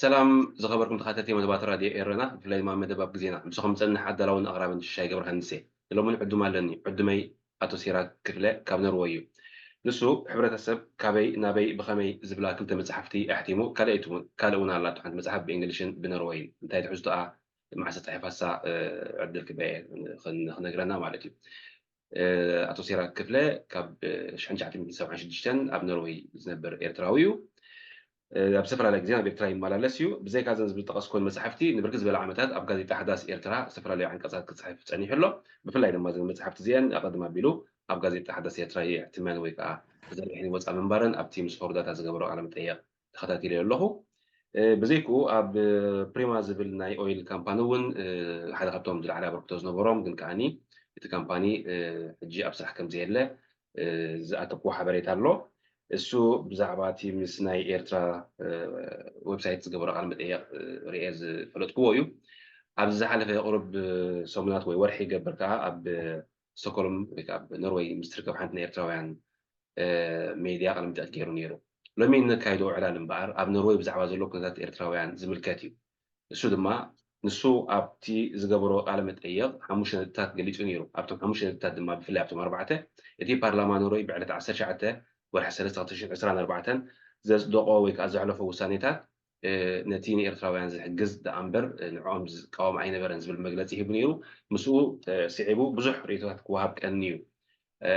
ሰላም ዝኸበርኩም ተኸታተልቲ መደባት ራድዮ ኤረና፣ ብፍላይ ድማ መደብ ኣብ ግዜና። ምሳኹም ዝጸንሕ ኣዳላውን ኣቕራብን ሽሻይ ገብረሃንስ እየ። ሎሚ እውን ዕዱም ኣለኒ። ዕዱመይ ኣቶ ሲራክ ክፍለ ካብ ኖርወይ እዩ። ንሱ ሕብረተሰብ ካበይ ናበይ ብኸመይ ዝብላ ክልተ መጻሕፍቲ ኣሕቲሙ፣ ካልኣይቲ እውን፣ ካልእ እውን ኣላቶ፣ ሓንቲ መጽሓፍ ብእንግሊሽን ብኖርወይን። እንታይ ትሕዝቶኣ፣ መዓስ ተጻሒፋሳ፣ እ፣ ዕድል ክበየ ክን-፣ ክነግረና ማለት እዩ። እ፣ ኣቶ ሲራክ ክፍለ ካብ፣ እ፣ ሽሕን ትሽዓተ ሚእትን ሰብዓን ሽዱሽተን ኣብ ኖርወይ ዝነብር ኤርትራዊ እዩ። እ፣ ኣብ ዝተፈላለየ ግዜ ናብ ኤርትራ ይመላለስ እዩ። ብዘይካ እዘን ዝጠቐስኩወን መጻሕፍቲ፣ ንብርክት ዝበለ ዓመታት ኣብ ጋዜጣ ሓዳስ ኤርትራ ዝተፈላለዩ ዓንቀጻት ክጽሕፍ ጸኒሑ ኣሎ። ብፍላይ ድማ እዘን መጻሕፍቲ እዚአን ኣቐድም ኣቢሉ ኣብ ጋዜጣ ሓዳስ ኤርትራ የሕትመን ወይ ከዓ ተዘርጊሐን ይወጻ ምንባረን ኣብቲ ምስ ፎርዳታ ዝገበሮ ቃለ መጠየቕ ተኸታቲለዮ ኣለኹ። እ፣ ብዘይክኡ ኣብ፣ እ፣ ፕሪማ ዝብል ናይ ኦይል ካምፓኒ እውን፣ እ፣ ሓደ ካብቶም ዝለዓለ ኣበርክቶ ዝነበሮም፣ ግን ከዓኒ እቲ ካምፓኒ፣ እ፣ ሕጂ ኣብ ስራሕ ከም ዘየለ፣ እ፣ ዝኣተኩዎ ሓበሬታ ኣሎ። እሱ ብዛዕባ እቲ ምስ ናይ ኤርትራ፣ እ፣ ዌብሳይት ዝገበሮ ቃለ መጠየቕ፣ እ፣ ርኤ ዝፈለጥኩዎ እዩ። ኣብዚ ዝሓለፈ ቁሩብ፣ እ፣ ሰሙናት ወይ ወርሒ ይገብር ከኣ ኣብ ስቶክሆልም ወይ ከኣ ኣብ ኖርወይ ምስ ትርከብ ሓንቲ ናይ ኤርትራውያን፣ እ፣ ሜድያ ቃለ መጠይቕ ገይሩ ነይሩ። ሎሚ እነካይዶ ዕላል እምበኣር ኣብ ኖርወይ ብዛዕባ ዘሎ ኩነታት ኤርትራውያን ዝምልከት እዩ። እሱ ድማ፣ ንሱ ኣብቲ ዝገበሮ ቃለ መጠይቕ ሓሙሽተ ነጥብታት ገሊጹ ነይሩ። ኣብቶም ሓሙሽተ ነጥብታት ድማ፣ ብፍላይ ኣብቶም ኣርባዕተ፣ እቲ ፓርላማ ኖርወይ ብዕለት ዓሰርተ ትሽዓተ ወርሒ ሰለስተ ክልተ ሽሕን ዕስራን ኣርባዕተን ዘጽደቖ ወይ ከኣ ዘሕለፎ ውሳኔታት፣ እ፣ ነቲ ንኤርትራውያን ዝሕግዝ ደኣ እምበር፣ እ፣ ንዕኦም ዝቃወም ኣይነበረን ዝብል መግለጺ ሂቡ ነይሩ። ምስኡ፣ እ፣ ስዒቡ ብዙሕ ርእይቶታት ክወሃብ ቀንዩ። እ፣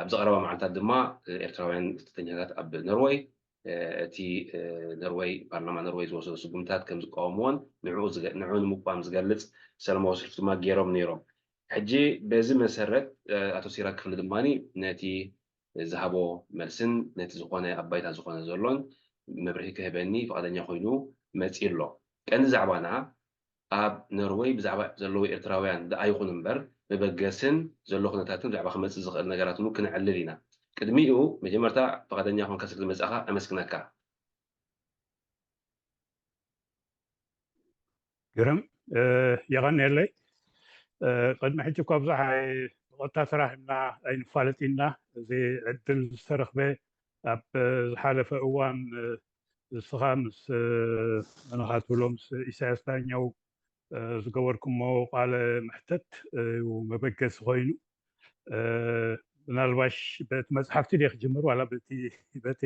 ኣብዚ ቀረባ መዓልታት ድማ፣ እ፣ ኤርትራውያን ስደተኛታት ኣብ ኖርወይ፣ እ፣ እቲ፣ እ፣ ኖርወይ፣ ፓርላማ ኖርወይ ዝወሰዶ ስጉምታት ከም ዝቃወምዎን ንዕኡ ዝገ-፣ ንዕኡ ንምቋም ዝገልጽ ሰላማዊ ሰልፊ ድማ ገይሮም ነይሮም። ሕጂ በዚ መሰረት፣ እ፣ ኣቶ ሲራክ ክፍሊ ድማ ነቲ ዝሃቦ መልስን ነቲ ዝኾነ ኣብ ባይታ ዝኾነ ዘሎን መብርሂ ክህበኒ ፍቓደኛ ኮይኑ መጺኡ ኣሎ። ቀንዲ ዛዕባና ኣብ ኖርወይ ብዛዕባ ዘለዉ ኤርትራውያን ደኣ ይኹን እምበር፣ መበገስን ዘሎ ኩነታትን ብዛዕባ ክመጽእ ዝኽእል ነገራት እውን ክነዕልል ኢና። ቅድሚኡ፣ መጀመርታ ፍቓደኛ ኮንካ ስለ ዝመጻእካ ኣመስግነካ። ግርም፣ እ፣ የቐንየለይ። እ፣ ቅድሚ ሕጂ እኳ ብዙሕ ኣይ-፣ ብቐጥታ ተራኺብና ኣይንፋለጥ ኢና። እዚ ዕድል ዝተረኽበ ኣብ ዝሓለፈ እዋን፣ እ፣ ንስኻ ምስ፣ እ፣ መን ኢኻ ትብሎ፣ ምስ ኢሳያስ ዳኛው፣ እ፣ ዝገበርኩሞ ቃለ መሕተት፣ እ፣ እዩ መበገሲ ኮይኑ። እ፣ ምናልባሽ በቲ መጽሓፍቲ ድየ ክጅምር ዋላ በቲ፣ በቲ፣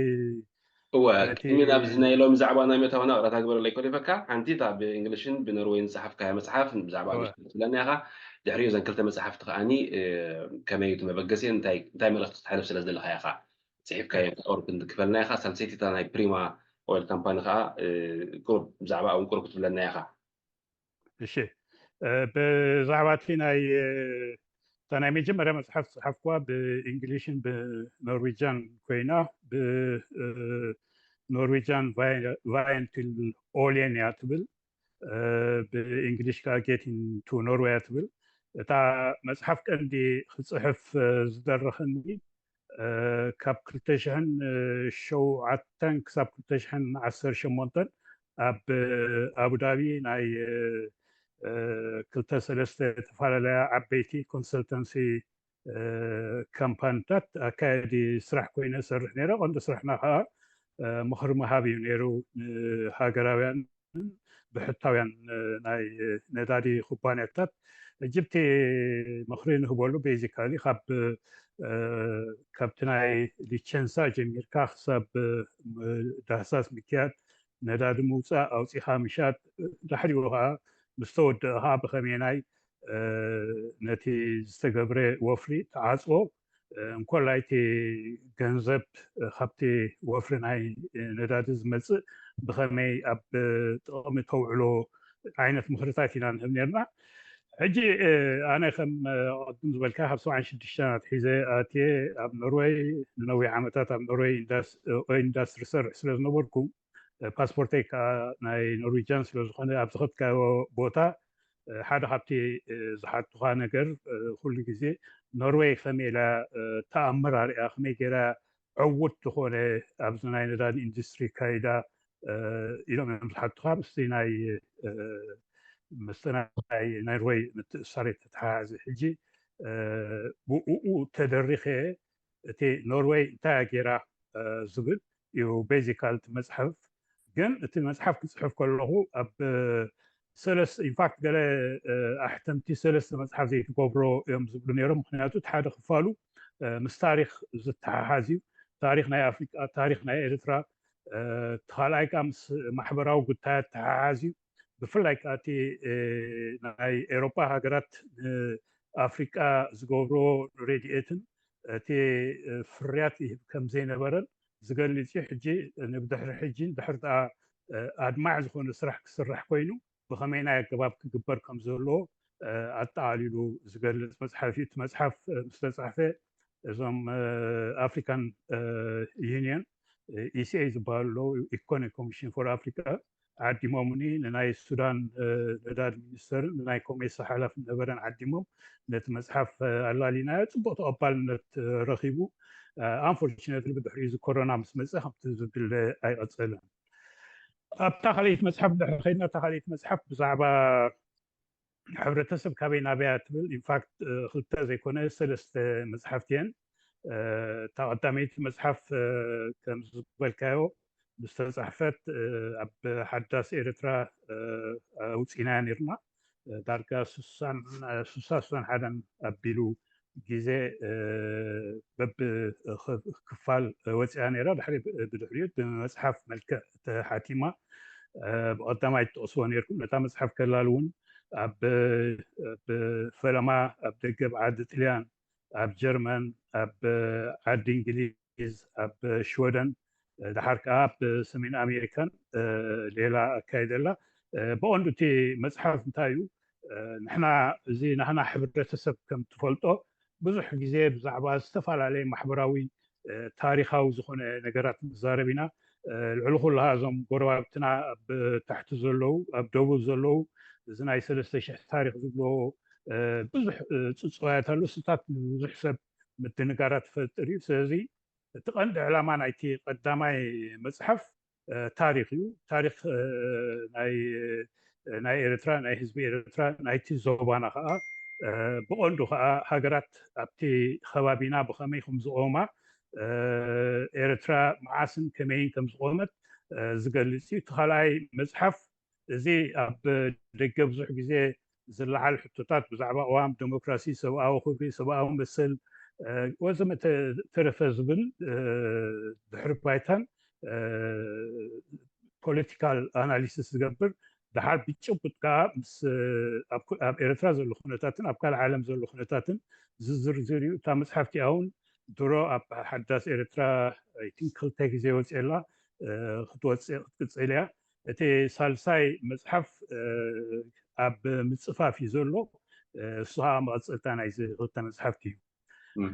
እወ፣ በቲ ቅድሚ ናብዚ ናይ ሎሚ ዛዕባና ምእታውና፣ ይቕረታ ግበረለይ ኮሊፈካ። ሓንቲ እታ ብእንግሊሽን ብኖርወይን ዝጸሓፍካያ መጽሓፍ ብዛዕባ እወ። ንእሽቶ ትብለና ኢኻ። ድሕሪኡ እዘን ክልተ መጽሓፍቲ ከኣኒ፣ እ፣ ከመይ እዩ እቲ መበገሲአን፣ እንታይ፣ እንታይ መልእኽቲ ክተሕልፍ ስለ ዝደለኻ ኢኻ ጽሒፍካየን፣ ኦር ክንክፈልና ኢኻ። ሳልሰይቲ እታ ናይ ፕሪማ ኦይል ካምፓኒ ከኣ፣ እ፣ ቁሩብ ብዛዕባ እውን ቁሩብ ክትብለና ኢኻ። እሺ፣ እ፣ ብዛዕባ እቲ ናይ፣ እ፣ እታ ናይ መጀመርያ መጽሓፍ ዝጸሓፍኩዋ ብእንግሊሽን ብኖርዊጃን ኮይና፣ ብ፣ እ፣ ኖርዊጃን ቫይ-፣ ቫየንቲል ኦልየን እያ ትብል፣ እ፣ ብእንግሊሽ ከኣ ጌቲንግ ቱ ኖርዌይ እያ ትብል። እታ መጽሓፍ ቀንዲ ክጽሕፍ፣ እ፣ ዝደረኸኒ፣ እ፣ ካብ ክልተ ሽሕን ሸውዓተን ክሳብ ክልተ ሽሕን ዓሰርተ ሸሞንተን ኣብ ኣቡዳቢ ናይ፣ እ፣ ክልተ ሰለስተ ዝተፈላለያ ዓበይቲ ኮንሰልተንሲ፣ እ፣ ካምፓኒታት ኣካያዲ ስራሕ ኮይነ እሰርሕ ነይረ። ቀንዲ ስራሕና ከዓ፣ እ፣ ምኽሪ ምሃብ እዩ ነይሩ ንሃገራውያን ብሕታውያን፣ እ፣ ናይ ነዳዲ ኩባንያታት። ሕጂ እቲ ምኽሪ ንህበሉ ቤዚካሊ ካብ፣ እ፣ ካብቲ ናይ ሊቸንሳ ጀሚርካ ክሳብ፣ እ፣ ዳህሳስ ምክያድ፣ ነዳዲ ምውፃእ፣ ኣውፂኻ ምሻጥ፣ ዳሕሪኡ ከዓ ምስ ተወደእኻ ብኸመይ ናይ፣ እ፣ ነቲ ዝተገብረ ወፍሪ ተዓፅዎ፣ እ፣ እንኮላይ እቲ ገንዘብ፣ እ፣ ካብቲ ወፍሪ ናይ፣ እ፣ ነዳዲ ዝመጽእ ብኸመይ ኣብ ጥቕሚ ተውዕሎ ዓይነት ምኽርታት ኢና ንህብ ነርና። ሕጂ፣ እ፣ ኣነ ከም፣ እ፣ ቅድም ዝበልካ ካብ ሰብዓን ሽዱሽተን ኣትሒዘ ኣትየ ኣብ ኖርወይ ንነዊሕ ዓመታት ኣብ ኖርወይ ኢንዳስ-፣ እ፣ ኦይል ኢንዳስትሪ ሰርሕ ስለ ዝነበርኩ፣ እ፣ ፓስፖርተይ ከኣ ናይ ኖርዊጃን ስለ ዝኾነ ኣብ ዝኸድካዮ ቦታ፣ እ፣ ሓደ ካብቲ፣ እ፣ ዝሓቱኻ ነገር፣ እ፣ ኩሉ ግዜ ኖርወይ ከመይ ኢላ፣ እ፣ ተኣምር ኣርእያ፣ ከመይ ገይራ ዕዉት ዝኾነ ኣብዚ ናይ ነዳዲ ኢንዱስትሪ ካይዳ፣ እ፣ ኢሎም እዮም ዝሓቱኻ። ምስቲ ናይ፣ እ፣ ምስቲ ናይ ኖርወይ ምትእስሳር የተተሓሓዘ። ሕጂ፣ እ፣ ብእኡ ተደሪኸ እቲ ኖርወይ እንታይ እያ ገይራ፣ እ፣ ዝብል እዩ ቤዚካል እቲ መጽሓፍ። ግን እቲ መፅሓፍ ክፅሕፍ ከለኹ ኣብ ሰለስተ ኢንፋክት ገለ ኣሕተምቲ ሰለስተ መፅሓፍ ዘይትገብሮ እዮም ዝብሉ ነይሮም። ምክንያቱ እቲ ሓደ ክፋሉ ምስ ታሪክ ዝተሓሓዝ እዩ። ታሪክ ናይ ኣፍሪቃ፣ ታሪክ ናይ ኤርትራ፣ እቲ ካልኣይ ከዓ ምስ ማሕበራዊ ጉዳያት ተሓሓዝ እዩ። ብፍላይ ከዓ እቲ ናይ ኤሮፓ ሃገራት ንኣፍሪቃ ዝገብሮ ረድኤትን እቲ ፍርያት ይህብ ከም ዘይነበረን ዝገልጽ እዩ። ሕጂ ንብድሕሪ ሕጂ ድሕሪ ደኣ ኣድማዕ ዝኾነ ስራሕ ክስራሕ ኮይኑ ብኸመይናይ ኣገባብ ክግበር ከም ዘለዎ ኣጠቓሊሉ ዝገልጽ መጽሓፍ እዩ። እቲ መጽሓፍ ምስ ተጻሕፈ እዞም ኣፍሪካን ዩኒየን ኢሲኤ ዝበሃሉ ኣለዉ፣ ኢኮኖሚክ ኮሚሽን ፎር ኣፍሪካ ዓዲሞምኒ ንናይ ሱዳን ነዳድ ሚኒስተርን ንናይ ኮሜሳ ሓላፊ ነበረን ዓዲሞም ነቲ መፅሓፍ ኣላሊናዮ። ፅቡቅ ተቐባልነት ረኺቡ። ኣንፎርችነትሊ ብድሕሪኡ እዚ ኮሮና ምስ መፀ ከምቲ ዝድለ ኣይቐፀለን። ኣብታ ካልኣይቲ መፅሓፍ ድሕሪ ከይድና እታ ካልኣይቲ መፅሓፍ ብዛዕባ ሕብረተሰብ ካበይ ናበያ ትብል ኢንፋክት ክልተ ዘይኮነ ሰለስተ መፅሓፍቲ እየን። እታ ቀዳመይቲ መፅሓፍ ከም ዝበልካዮ ምስ ተፃሕፈት ኣብ ሓዳስ ኤርትራ ኣውፂናያ ነርና። ዳርጋ ሱሳ ሱሳን ሓደን ኣቢሉ ግዜ በብክፋል ወፂኣ ነይራ። ድሕሪ ብድሕሪኡ ብመፅሓፍ መልክዕ ተሓቲማ። ብቐዳማይ ትጠቕስዎ ነርኩም ነታ መፅሓፍ ከላል እውን ኣብ ፈለማ ኣብ ደገ ብዓዲ ጥልያን ኣብ ጀርመን ኣብ ዓዲ እንግሊዝ ኣብ ሽወደን ድሓር ከዓ ኣብ ሰሜን ኣሜሪካን ሌላ ኣካይደላ። ብቐንዱ እቲ መፅሓፍ እንታይ እዩ? ንሕና እዚ ናህና ሕብረተሰብ ከም ትፈልጦ ብዙሕ ግዜ ብዛዕባ ዝተፈላለየ ማሕበራዊ ታሪካዊ ዝኾነ ነገራት ንዛረብ ኢና። ልዕሊ ኩሉ እዞም ጎረባብትና ኣብ ታሕቲ ዘለዉ ኣብ ደቡብ ዘለዉ እዚ ናይ ሰለስተ ሽሕ ታሪክ ዝብሎ ብዙሕ ፅፅዋያት ኣሎ። ስታት ብዙሕ ሰብ ምድንጋራት ይፈጥር እዩ። ስለዚ እቲ ቀንዲ ዕላማ ናይቲ ቀዳማይ መፅሓፍ ታሪክ እዩ። ታሪክ ናይ ኤርትራ፣ ናይ ህዝቢ ኤርትራ፣ ናይቲ ዞባና ከዓ ብቐንዱ ከዓ ሃገራት ኣብቲ ከባቢና ብኸመይ ከም ዝቆማ ኤርትራ መዓስን ከመይን ከም ዝቆመት ዝገልፅ እዩ። እቲ ካልኣይ መፅሓፍ እዚ ኣብ ደገ ብዙሕ ግዜ ዝለዓል ሕቶታት ብዛዕባ ቅዋም፣ ደሞክራሲ፣ ሰብኣዊ ክብሪ፣ ሰብኣዊ መሰል ወዘተ ተረፈ ዝብል ድሕሪ ባይታን ፖለቲካል ኣናሊሲስ ዝገብር ድሓር ብጭቡጥ ከዓ ምስ ኣብ ኤርትራ ዘሎ ኩነታትን ኣብ ካልእ ዓለም ዘሎ ኩነታትን ዝዝርዝር እዩ። እታ መፅሓፍቲ እውን ድሮ ኣብ ሓዳስ ኤርትራ ክልተ ግዜ ወፅኤላ ክትወፅእ ክትቅፅል እያ። እቲ ሳልሳይ መፅሓፍ ኣብ ምፅፋፍ እዩ ዘሎ። እሱ ከዓ መቐፀልታ ናይዚ ክልተ መፅሓፍቲ እዩ።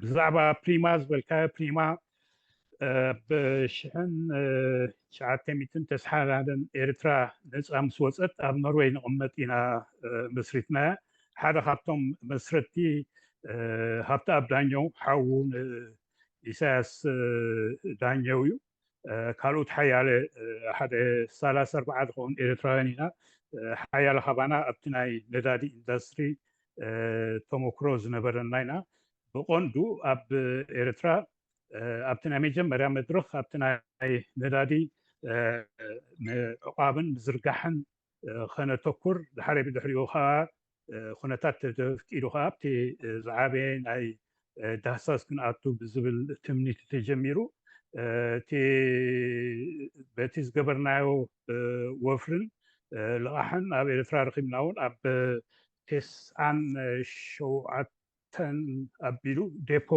ብዛዕባ ፕሪማ ዝበልካዮ፣ ፕሪማ ብሽሕን ትሽዓተ ሚእትን ተስዓን ሓደን ኤርትራ ነፃ ምስ ወፀት ኣብ ኖርወይ ንቕመጥ ኢና መስሪትናያ። ሓደ ካብቶም መስረቲ ሃብተኣብ ዳኘው ሓዉ ኢሳያስ ዳኘው እዩ። ካልኦት ሓያለ ሓደ ሰላሳ ኣርባዓ ዝኸውን ኤርትራውያን ኢና። ሓያለ ካባና ኣብቲ ናይ ነዳዲ ኢንዳስትሪ ተመክሮ ዝነበረና ኢና። ብቐንዱ ኣብ ኤርትራ ኣብቲ ናይ መጀመርያ መድረኽ ኣብቲ ናይ ነዳዲ ምዕቋብን ምዝርጋሕን ከነተኩር፣ ድሓረይ ብድሕሪኡ ከዓ ኩነታት ተፍቂዱ ከዓ ኣብቲ ዝዓበየ ናይ ዳህሳስ ክንኣቱ ብዝብል ትምኒት ተጀሚሩ። እቲ በቲ ዝገበርናዮ ወፍርን ልቓሕን ኣብ ኤርትራ ረኺብና እውን ኣብ ተስዓን ሸውዓተን ኣቢሉ ዴፖ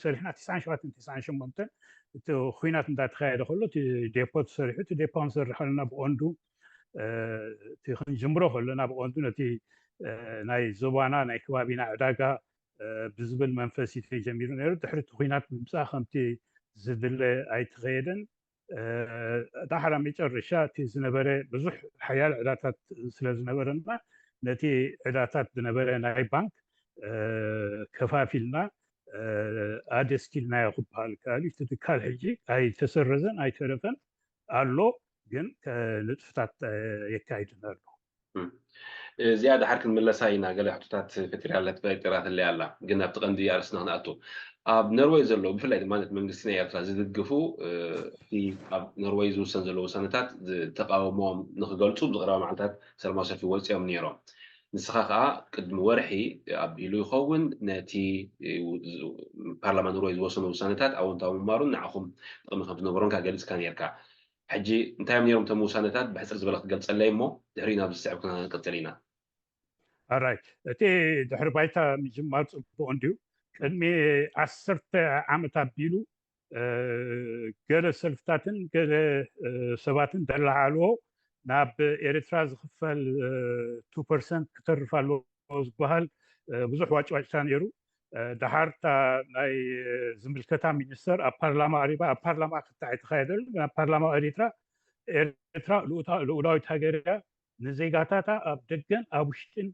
ሰሪሕና። ተስዓን ሸውዓተን ተስዓን ሸሞንተን እቲ ኩናት እንዳተኻየደ ከሎ እቲ ዴፖ ተሰሪሑ። እቲ ዴፖ ክንሰርሕ ከለና ብቐንዱ እቲ ክንጅምሮ ከለና ብቐንዱ ነቲ ናይ ዞባና ናይ ከባቢና ዕዳጋ ብዝብል መንፈስ እዩ ተጀሚሩ ነይሩ። ድሕሪ እቲ ኩናት ብምፃእ ከምቲ ዝድለ ኣይተኸየደን። ዳሕራ መጨረሻ እቲ ዝነበረ ብዙሕ ሓያል ዕዳታት ስለ ዝነበረና ነቲ ዕዳታት ዝነበረ ናይ ባንክ ከፋፊልና ኣደስኪልናዮ ክበሃል ይከኣል እዩ። እቲ ትካል ሕጂ ኣይተሰረዘን ኣይተረፈን ኣሎ፣ ግን ንጥፍታት የካይድን ኣሎ። እዚኣ ድሓር ክንምለሳ ኢና። ገለ ሕቶታት ፈጢራለት ፈጢራትለይ ኣላ፣ ግን ኣብቲ ቀንዲ ኣርእስትና ክንኣቱ። ኣብ ኖርወይ ዘለዉ፣ ብፍላይ ድማ ነቲ መንግስቲ ናይ ኤርትራ ዝድግፉ፣ እ፣ እቲ ኣብ ኖርወይ ዝውሰን ዘሎ ውሳነታት ዝ-፣ ተቃውሞም ንክገልጹ ብዝቐረባ መዓልታት ሰላማዊ ሰልፊ ወጺኦም ነይሮም። ንስኻ ከኣ ቅድሚ ወርሒ ኣቢሉ ይኸውን ነቲ፣ እ፣ ዝ-፣ ፓርላማ ኖርወይ ዝወሰኖ ውሳነታት ኣወንታዊ ምንባሩን ንዓኹም ጥቕሚ ከም ዝነበሮን ከኣ ገሊጽካ ነይርካ። ሕጂ እንታይ እዮም ነይሮም እቶም ውሳነታት ብሕጽር ዝበለ ክትገልጸለይ እሞ ድሕሪኡ ናብ ዝስዕብ ክንቅጽል ኢና። ኣራይ፣ እቲ ድሕሪ ባይታ ምጅማር ጽቡቕ እንድዩ። ቅድሚ ዓሰርተ ዓመት ኣቢሉ፣ እ፣ ገለ ሰልፍታትን ገለ፣ እ፣ ሰባትን ደለዓልዎ ናብ ኤርትራ ዝኽፈል፣ እ፣ ቱ ፐርሰንት ክተርፍ ኣለዎ ዝበሃል፣ እ፣ ብዙሕ ዋጭዋጭታ ነይሩ። እ፣ ደሓር እታ ናይ፣ እ፣ ዝምልከታ ሚኒስተር ኣብ ፓርላማ ቀሪባ፣ ኣብ ፓርላማ ክታዕ ኣይተኻየደሉ፣ ግን ኣብ ፓርላማ ኤርትራ፣ ኤርትራ ልኡታ-፣ ልኡላዊት ሃገር እያ፣ ንዜጋታታ ኣብ ደገን ኣብ ውሽጥን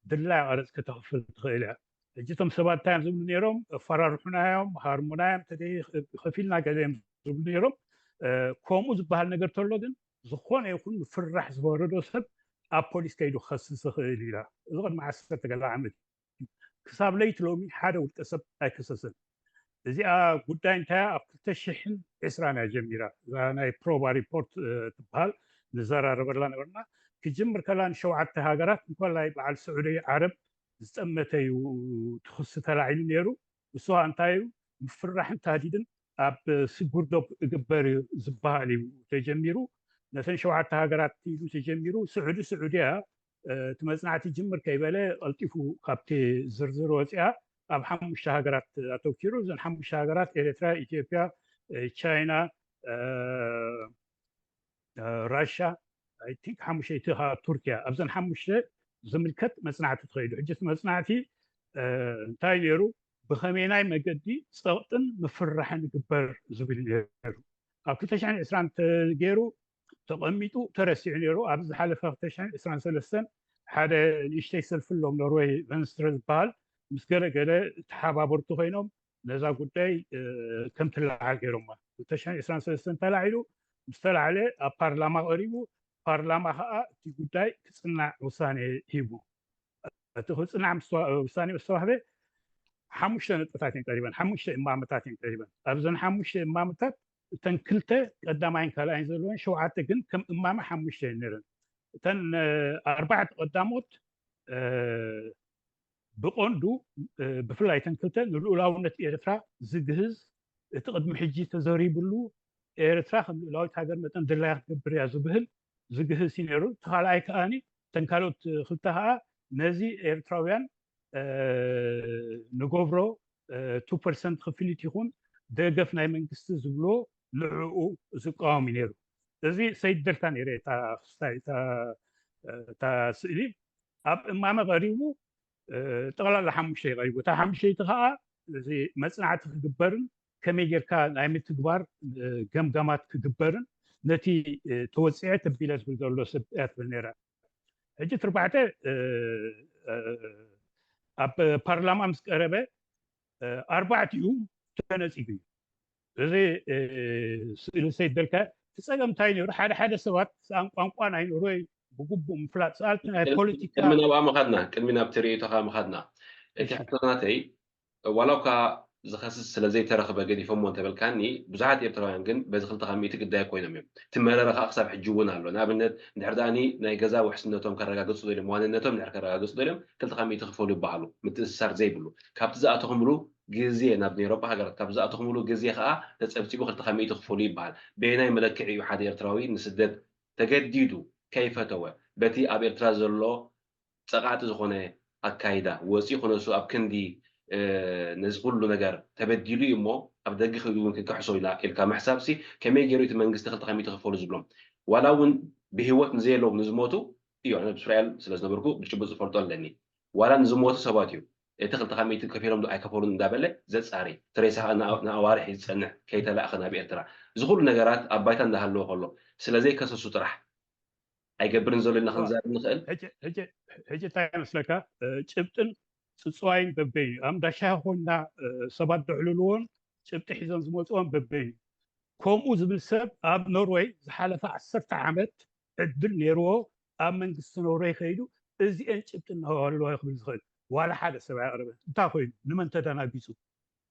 ድላያ ቀረጽ ከተኽፍል ትኽእል እያ። ሕጂ እቶም ሰባት እንታይ እዮም ዝብሉ ነይሮም? ኣፈራርሑና እዮም፣ ሃርሙና እዮም፣ ተደይ-፣ ከፊልና ገለ እዮም ዝብሉ ነይሮም። እ፣ ከምኡ ዝበሃል ነገር ተሎ ግን ዝኾነ ይኹን ምፍርራሕ ዝወረዶ ሰብ ኣብ ፖሊስ ከይዱ ክኸስስ ይኽእል እዩ ኢላ። እዚ ቅድሚ ዓሰርተ ገለ ዓመት እዩ። ክሳብ ለይቲ ሎሚ ሓደ ውልቀ ሰብ ኣይከሰሰን። እዚኣ ጉዳይ እንታይ እያ? ኣብ ክልተ ሽሕን ዕስራን እያ ጀሚራ። እዛ ናይ ፕሮባ ሪፖርት፣ እ፣ ትበሃል ንዘራረበላ ነበርና። ክጅምር ከላ ንሸውዓተ ሃገራት እንኮላይ በዓል ስዑዲ ዓረብ ዝጠመተ እዩ እቲ ክሲ ተላዒሉ ነይሩ። እሱ እንታይ እዩ? ምፍርራሕን ታህዲድን ኣብ ስጉር ዶብ እግበር እዩ ዝበሃል እዩ ተጀሚሩ። ነተን ሸውዓተ ሃገራት ኢሉ ተጀሚሩ። ስዑዲ ስዑድያ፣ እ፣ እቲ መጽናዕቲ ጅምር ከይበለ ቀልጢፉ ካብቲ ዝርዝር ወፂኣ ኣብ ሓሙሽተ ሃገራት ኣተኪሩ። እዘን ሓሙሽተ ሃገራት ኤርትራ፣ ኢትዮጵያ፣ እ፣ ቻይና፣ እ፣ እ፣ ራሻ፣ ኣይ ቲንክ ሓሙሽተ፣ እቲ ኸኣ ቱርኪያ። ኣብዘን ሓሙሽተ ዝምልከት መጽናዕቲ ተኸይዱ። ሕጂ እቲ መጽናዕቲ፣ እ፣ እንታይ ነይሩ? ብኸመይናይ መገዲ ጸቕጥን ምፍርራሕን ይግበር ዝብል ነይሩ። ኣብ ክልተ ሽሕን ዕስራን ተገይሩ ተቐሚጡ ተረሲዑ ነይሩ። ኣብ ዝሓለፈ ክልተ ሽሕን ዕስራን ሰለስተን ሓደ ንእሽተይ ሰልፊ ኣሎም ኖርወይ ቨንስትረ ዝበሃል ምስ ገለ ገለ ተሓባበርቱ ኮይኖም ነዛ ጉዳይ፣ እ፣ ከም ትለዓል ገይሮማ። ክልተ ሽሕን ዕስራን ሰለስተን ተላዒሉ ምስ ተላዕለ ኣብ ፓርላማ ቀሪቡ፣ ፓርላማ ከዓ እቲ ጉዳይ ክጽናዕ ውሳኔ ሂቡ። እቲ ክጽናዕ ምስ ተዋ-፣ ውሳኔ ምስ ተዋህበ ሓሙሽተ ነጥብታት እየን ቀሪበን፣ ሓሙሽተ እማመታት እየን ቀሪበን። ኣብዘን ሓሙሽተ እማመታት እተን ክልተ ቀዳማይን ካልኣይን ዘለወን ሸውዓተ ግን ከም እማመ ሓሙሽተ እየን ነይረን። እተን፣ እ፣ ኣርባዕተ ቀዳሞት፣ እ፣ ብቐንዱ፣ እ፣ ብፍላይ እተን ክልተ ንልኡላውነት ኤርትራ ዝግህዝ፣ እቲ ቅድሚ ሕጂ ተዘሪብሉ ኤርትራ ከም ልኡላዊት ሃገር መጠን ድላያ ክትገብር እያ ዝብህል ዝግህዝ እዩ ነይሩ። እቲ ካልኣይ ከኣኒ እተን ካልኦት ክልተ ከኣ ነዚ ኤርትራውያን፣ እ፣ ንገብሮ፣ እ፣ ቱ ፐርሰንት ክፍሊት ይኹን ደገፍ ናይ መንግስቲ ዝብሎ ንዕኡ ዝቃወም እዩ ነይሩ። እዚ ሰይድ ደልካ ነይረ እታ ክስታይ፣ እታ፣ እታ ስእሊ ኣብ እማመ ቀሪቡ፣ እ፣ ጠቕላላ ሓሙሽተ እዩ ቀሪቡ። እታ ሓሙሽተይቲ ከኣ እዚ መጽናዕቲ ክግበርን ከመይ ጌርካ ናይ ምትግባር፣ እ፣ ገምጋማት ክግበርን ነቲ፣ እ፣ ተወጽዐ ተቢለ ዝብል ዘሎ ሰብ እያ ትብል ነይራ። ሕጂ ትርባዕተ፣ እ፣ እ፣ ኣብ ፓርላማ ምስ ቀረበ፣ እ፣ ኣርባዕቲኡ ተነጺጉ እዩ። እዚ፣ እ፣ ስእሊ ሰይድ ደልካ እቲ ጸገም እንታይ ነይሩ? ሓደ ሓደ ሰባት ሰኣን ቋንቋ ናይ ኖርወይ ብግቡእ ምፍላጥ፣ ሰኣልቲ ናይ ፖለቲካ ቅድሚ ናብኣ ምኻድና፣ ቅድሚ ናብቲ ርእይቶኻ ምኻድና፣ እቲ እሺ። ሕቶ ናተይ ዋላ እኳ ዝኸስስ ስለ ዘይተረኽበ ገዲፎሞ እንተበልካኒ፣ ብዙሓት ኤርትራውያን ግን በዚ ክልተ ካብ ሚእቲ ግዳይ ኮይኖም እዮም። እቲ መረረ ከዓ ክሳብ ሕጂ እውን ኣሎ። ንኣብነት፣ እንድሕር ደኣኒ ናይ ገዛ ውሕስነቶም ከረጋግጹ ደልዮም፣ ዋንነቶም እንድሕር ከረጋግጹ ደልዮም፣ ክልተ ካብ ሚእቲ ክፈሉ ይበሃሉ፣ ምትእስሳር ዘይብሉ። ካብቲ ዝኣተኹምሉ ግዜ፣ ናብ ናይ ኤውሮጳ ሃገራት ካብ ዝኣተኹምሉ ግዜ ከዓ ተጸብጺቡ ክልተ ካብ ሚእቲ ክፈሉ ይበሃል። በየናይ መለክዒ እዩ ሓደ ኤርትራዊ ንስደት ተገዲዱ ከይፈተወ፣ በቲ ኣብ ኤርትራ ዘሎ ጸቓጢ ዝኾነ ኣካይዳ ወጺኡ ክነሱ ኣብ ክንዲ፣ እ፣ ነዚ ኩሉ ነገር ተበዲሉ እዩ እሞ ኣብ ደገ ከይዱ እውን ክንክሕሶ ኢና ኢልካ ምሕሳብሲ ከመይ ገይሩ እቲ መንግስቲ ክልተ ካብ ሚእቲ ክፈሉ ዝብሎም? ዋላ እውን ብህይወት ንዘየለዉ ንዝሞቱ፣ እዮ፣ ኣነ ኣብ እስራኤል ስለ ዝነበርኩ ብጭቡጥ ዝፈልጦ ኣለኒ። ዋላ ንዝሞቱ ሰባት እዩ፣ እቲ ክልተ ካብ ሚእቲ ከፊሎም ዶ ኣይከፈሉን እንዳበለ ዘጻሪ፣ እቲ ሬሳ ከኣ ንኣ-፣ ንኣዋርሕ እዩ ዝጸንሕ ከይተላእኸ ናብ ኤርትራ። እዚ ኩሉ ነገራት ኣብ ባይታ እንዳሃለወ ከሎ ስለ ዘይከሰሱ ጥራሕ ኣይገብርን ዘሎ ኢልና እዋ፣ ክንዛረብ ንኽእል። ሕጂ፣ ሕጂ፣ ሕጂ እንታይ ይመስለካ? እ፣ ጭብጥን ጽጽዋይን በበይኑ እዩ። ኣብ እንዳ ሻሂ ኮይንና፣ እ፣ ሰባት ዘዕልልዎን ጭብጢ ሒዞም ዝመጽዎም በበይኑ እዩ። ከምኡ ዝብል ሰብ ኣብ ኖርወይ ዝሓለፈ ዓሰርተ ዓመት ዕድል ነይርዎ ኣብ መንግስቲ ኖርወይ ከይዱ እዚኤን ጭብጢ ኣለዎ ክብል ዝኽእል ዋላ ሓደ ሰብ ኣየቕረበን። እንታይ ኮይኑ? ንመን ተደናጊጹ?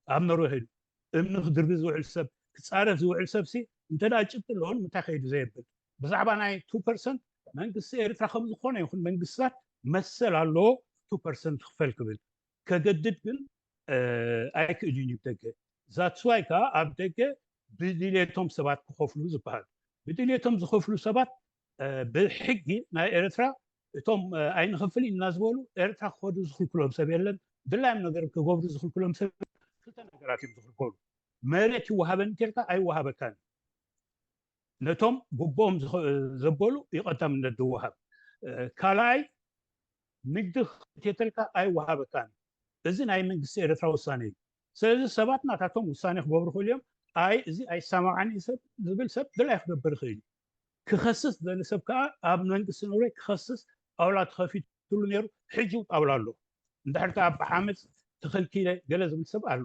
ኣብ ኖርወይ ኸይዱ እምኒ ክድርቢ ዝውዕል ሰብ፣ ክጻረፍ ዝውዕል ሰብ ሲ እንተ ደኣ ጭብጢ ኣለዎ ንምንታይ ከይዱ ዘየብል? ብዛዕባ ናይ ቱ ፐርሰንት መንግስቲ ኤርትራ ከም ዝኾነ ይኹን መንግስታት መሰል ኣለዎ ቱ ፐርሰንት ክፈል ክብል። ከገድድ ግን ኣይክእልን እዩ ደገ። ዛትስዋይ ከዓ ኣብ ደገ ብድልየቶም ሰባት ክኸፍሉ ዝበሃል። ብድልየቶም ዝኸፍሉ ሰባት ብሕጊ ናይ ኤርትራ እቶም ኣይንኸፍል ኢና ዝበሉ ኤርትራ ክኸዱ ዝኽልክሎም ሰብ የለን። ድላዮም ነገር ክገብሩ ዝኽልክሎም ሰብ ክልተ ነገራት እዮም ዝኽልከሉ። መሬት ይወሃበን እንተልካ ኣይወሃበካን። ነቶም ጉቦኦም ዘበሉ ይቐዳምነት ዝወሃብ። ካልኣይ ንግዲ ክትየተልካ ኣይወሃበካን። እዚ ናይ መንግስቲ ኤርትራ ውሳኔ እዩ። ስለዚ ሰባት ናታቶም ውሳኔ ክገብሩ ክእሉ እዮም። ኣይ እዚ ኣይሰማማዓኒ ሰብ ዝብል ሰብ ድላይ ክገብር ይኽእል እዩ። ክኸስስ ዝደሊ ሰብ ከዓ ኣብ መንግስቲ ኖርወይ ክኸስስ ጣውላ ተኸፊትሉ ነይሩ። ሕጂ እውን ጣውላ ኣሎ። እንድሕር ከዓ ብዓመፅ ተኸልኪለ ገለ ዝብል ሰብ ኣሎ።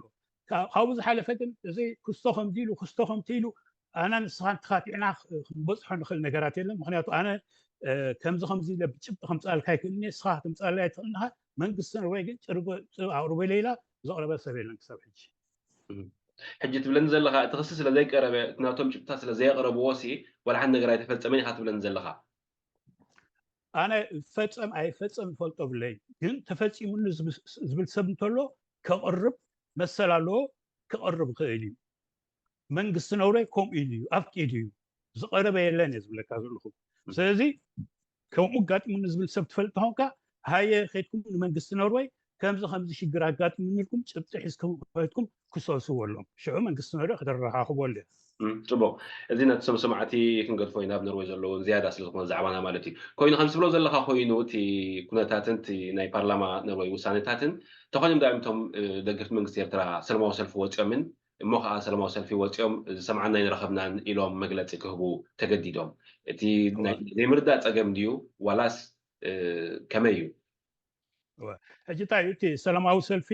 ካብኡ ዝሓለፈ ግን እዚ ክስቶ ከምዚ ኢሉ ክስቶ ከምቲ ኢሉ ኣነ ንስኻን ተኻቲዕና ክንበፅሖ ንኽእል ነገራት የለን። ምክንያቱ ኣነ ከምዚ ከምዚ ኢለ ብጭብጢ ከምፅኣልካ ኣይክእልን እየ፣ ንስኻ ክትምፅኣለይ ኣይትኽእልን ኢኻ። መንግስቲ ኖርወይ ግን ጭርጎ ኣቕርበለይ ኢላ ዘቕረበ ሰብ የለን ክሳብ ሕጂ። ሕጂ ትብለኒ ዘለኻ እቲ ክሲ ስለ ዘይቀረበ እቲ ናቶም ጭብጥታት ስለ ዘየቕረብዎ ሲ ዋላ ሓንቲ ነገር ኣይተፈፀመን ኢኻ ትብለኒ ዘለኻ። ኣነ ፈፀም ኣይፈፀም ይፈልጦ ብለይ፣ ግን ተፈፂሙኒ ዝብል ሰብ እንተሎ ከቕርብ መሰል ኣለዎ፣ ክቕርብ ይኽእል እዩ። መንግስቲ ኖርወይ ከምኡ ኢሉ እዩ ኣፍቂዱ እዩ። ዝቐረበ የለን እየ ዝብለካ ዘለኹ። ስለዚ ከምኡ ኣጋጢሙኒ ዝብል ሰብ ትፈልጥ ተኾንካ ሃየ ከይድኩም ንመንግስቲ ኖርወይ ከምዚ ከምዚ ሽግር ኣጋጢሙኒ ኢልኩም ጭብጢ ሒዝኩም ከይድኩም ክሰስዎ ኣለዎም። ሽዑ መንግስቲ ኖርወይ ከተረኻኽቦ ኣለዎ። ፅቡቅ፣ እዚ ነቲ ሰምሰማዕቲ ክንገድፎ ኢና ኣብ ኖርወይ ዘለዉ ዝያዳ ስለ ዝኾነ ዛዕባና ማለት እዩ። ኮይኑ ከም ትብሎ ዘለካ ኮይኑ እቲ ኩነታትን እቲ ናይ ፓርላማ ኖርወይ ውሳኔታትን ተኾይኖም ዳእምቶም ደገፍቲ መንግስቲ ኤርትራ ሰለማዊ ሰልፊ ወፂኦምን እሞ ከዓ ሰለማዊ ሰልፊ ወፂኦም ዝሰምዓና ኣይንረኸብናን ኢሎም መግለፂ ክህቡ ተገዲዶም። እቲ ዘይምርዳእ ፀገም ድዩ ዋላስ ከመይ እዩ? ሕጂ እንታይ እዩ እቲ ሰላማዊ ሰልፊ?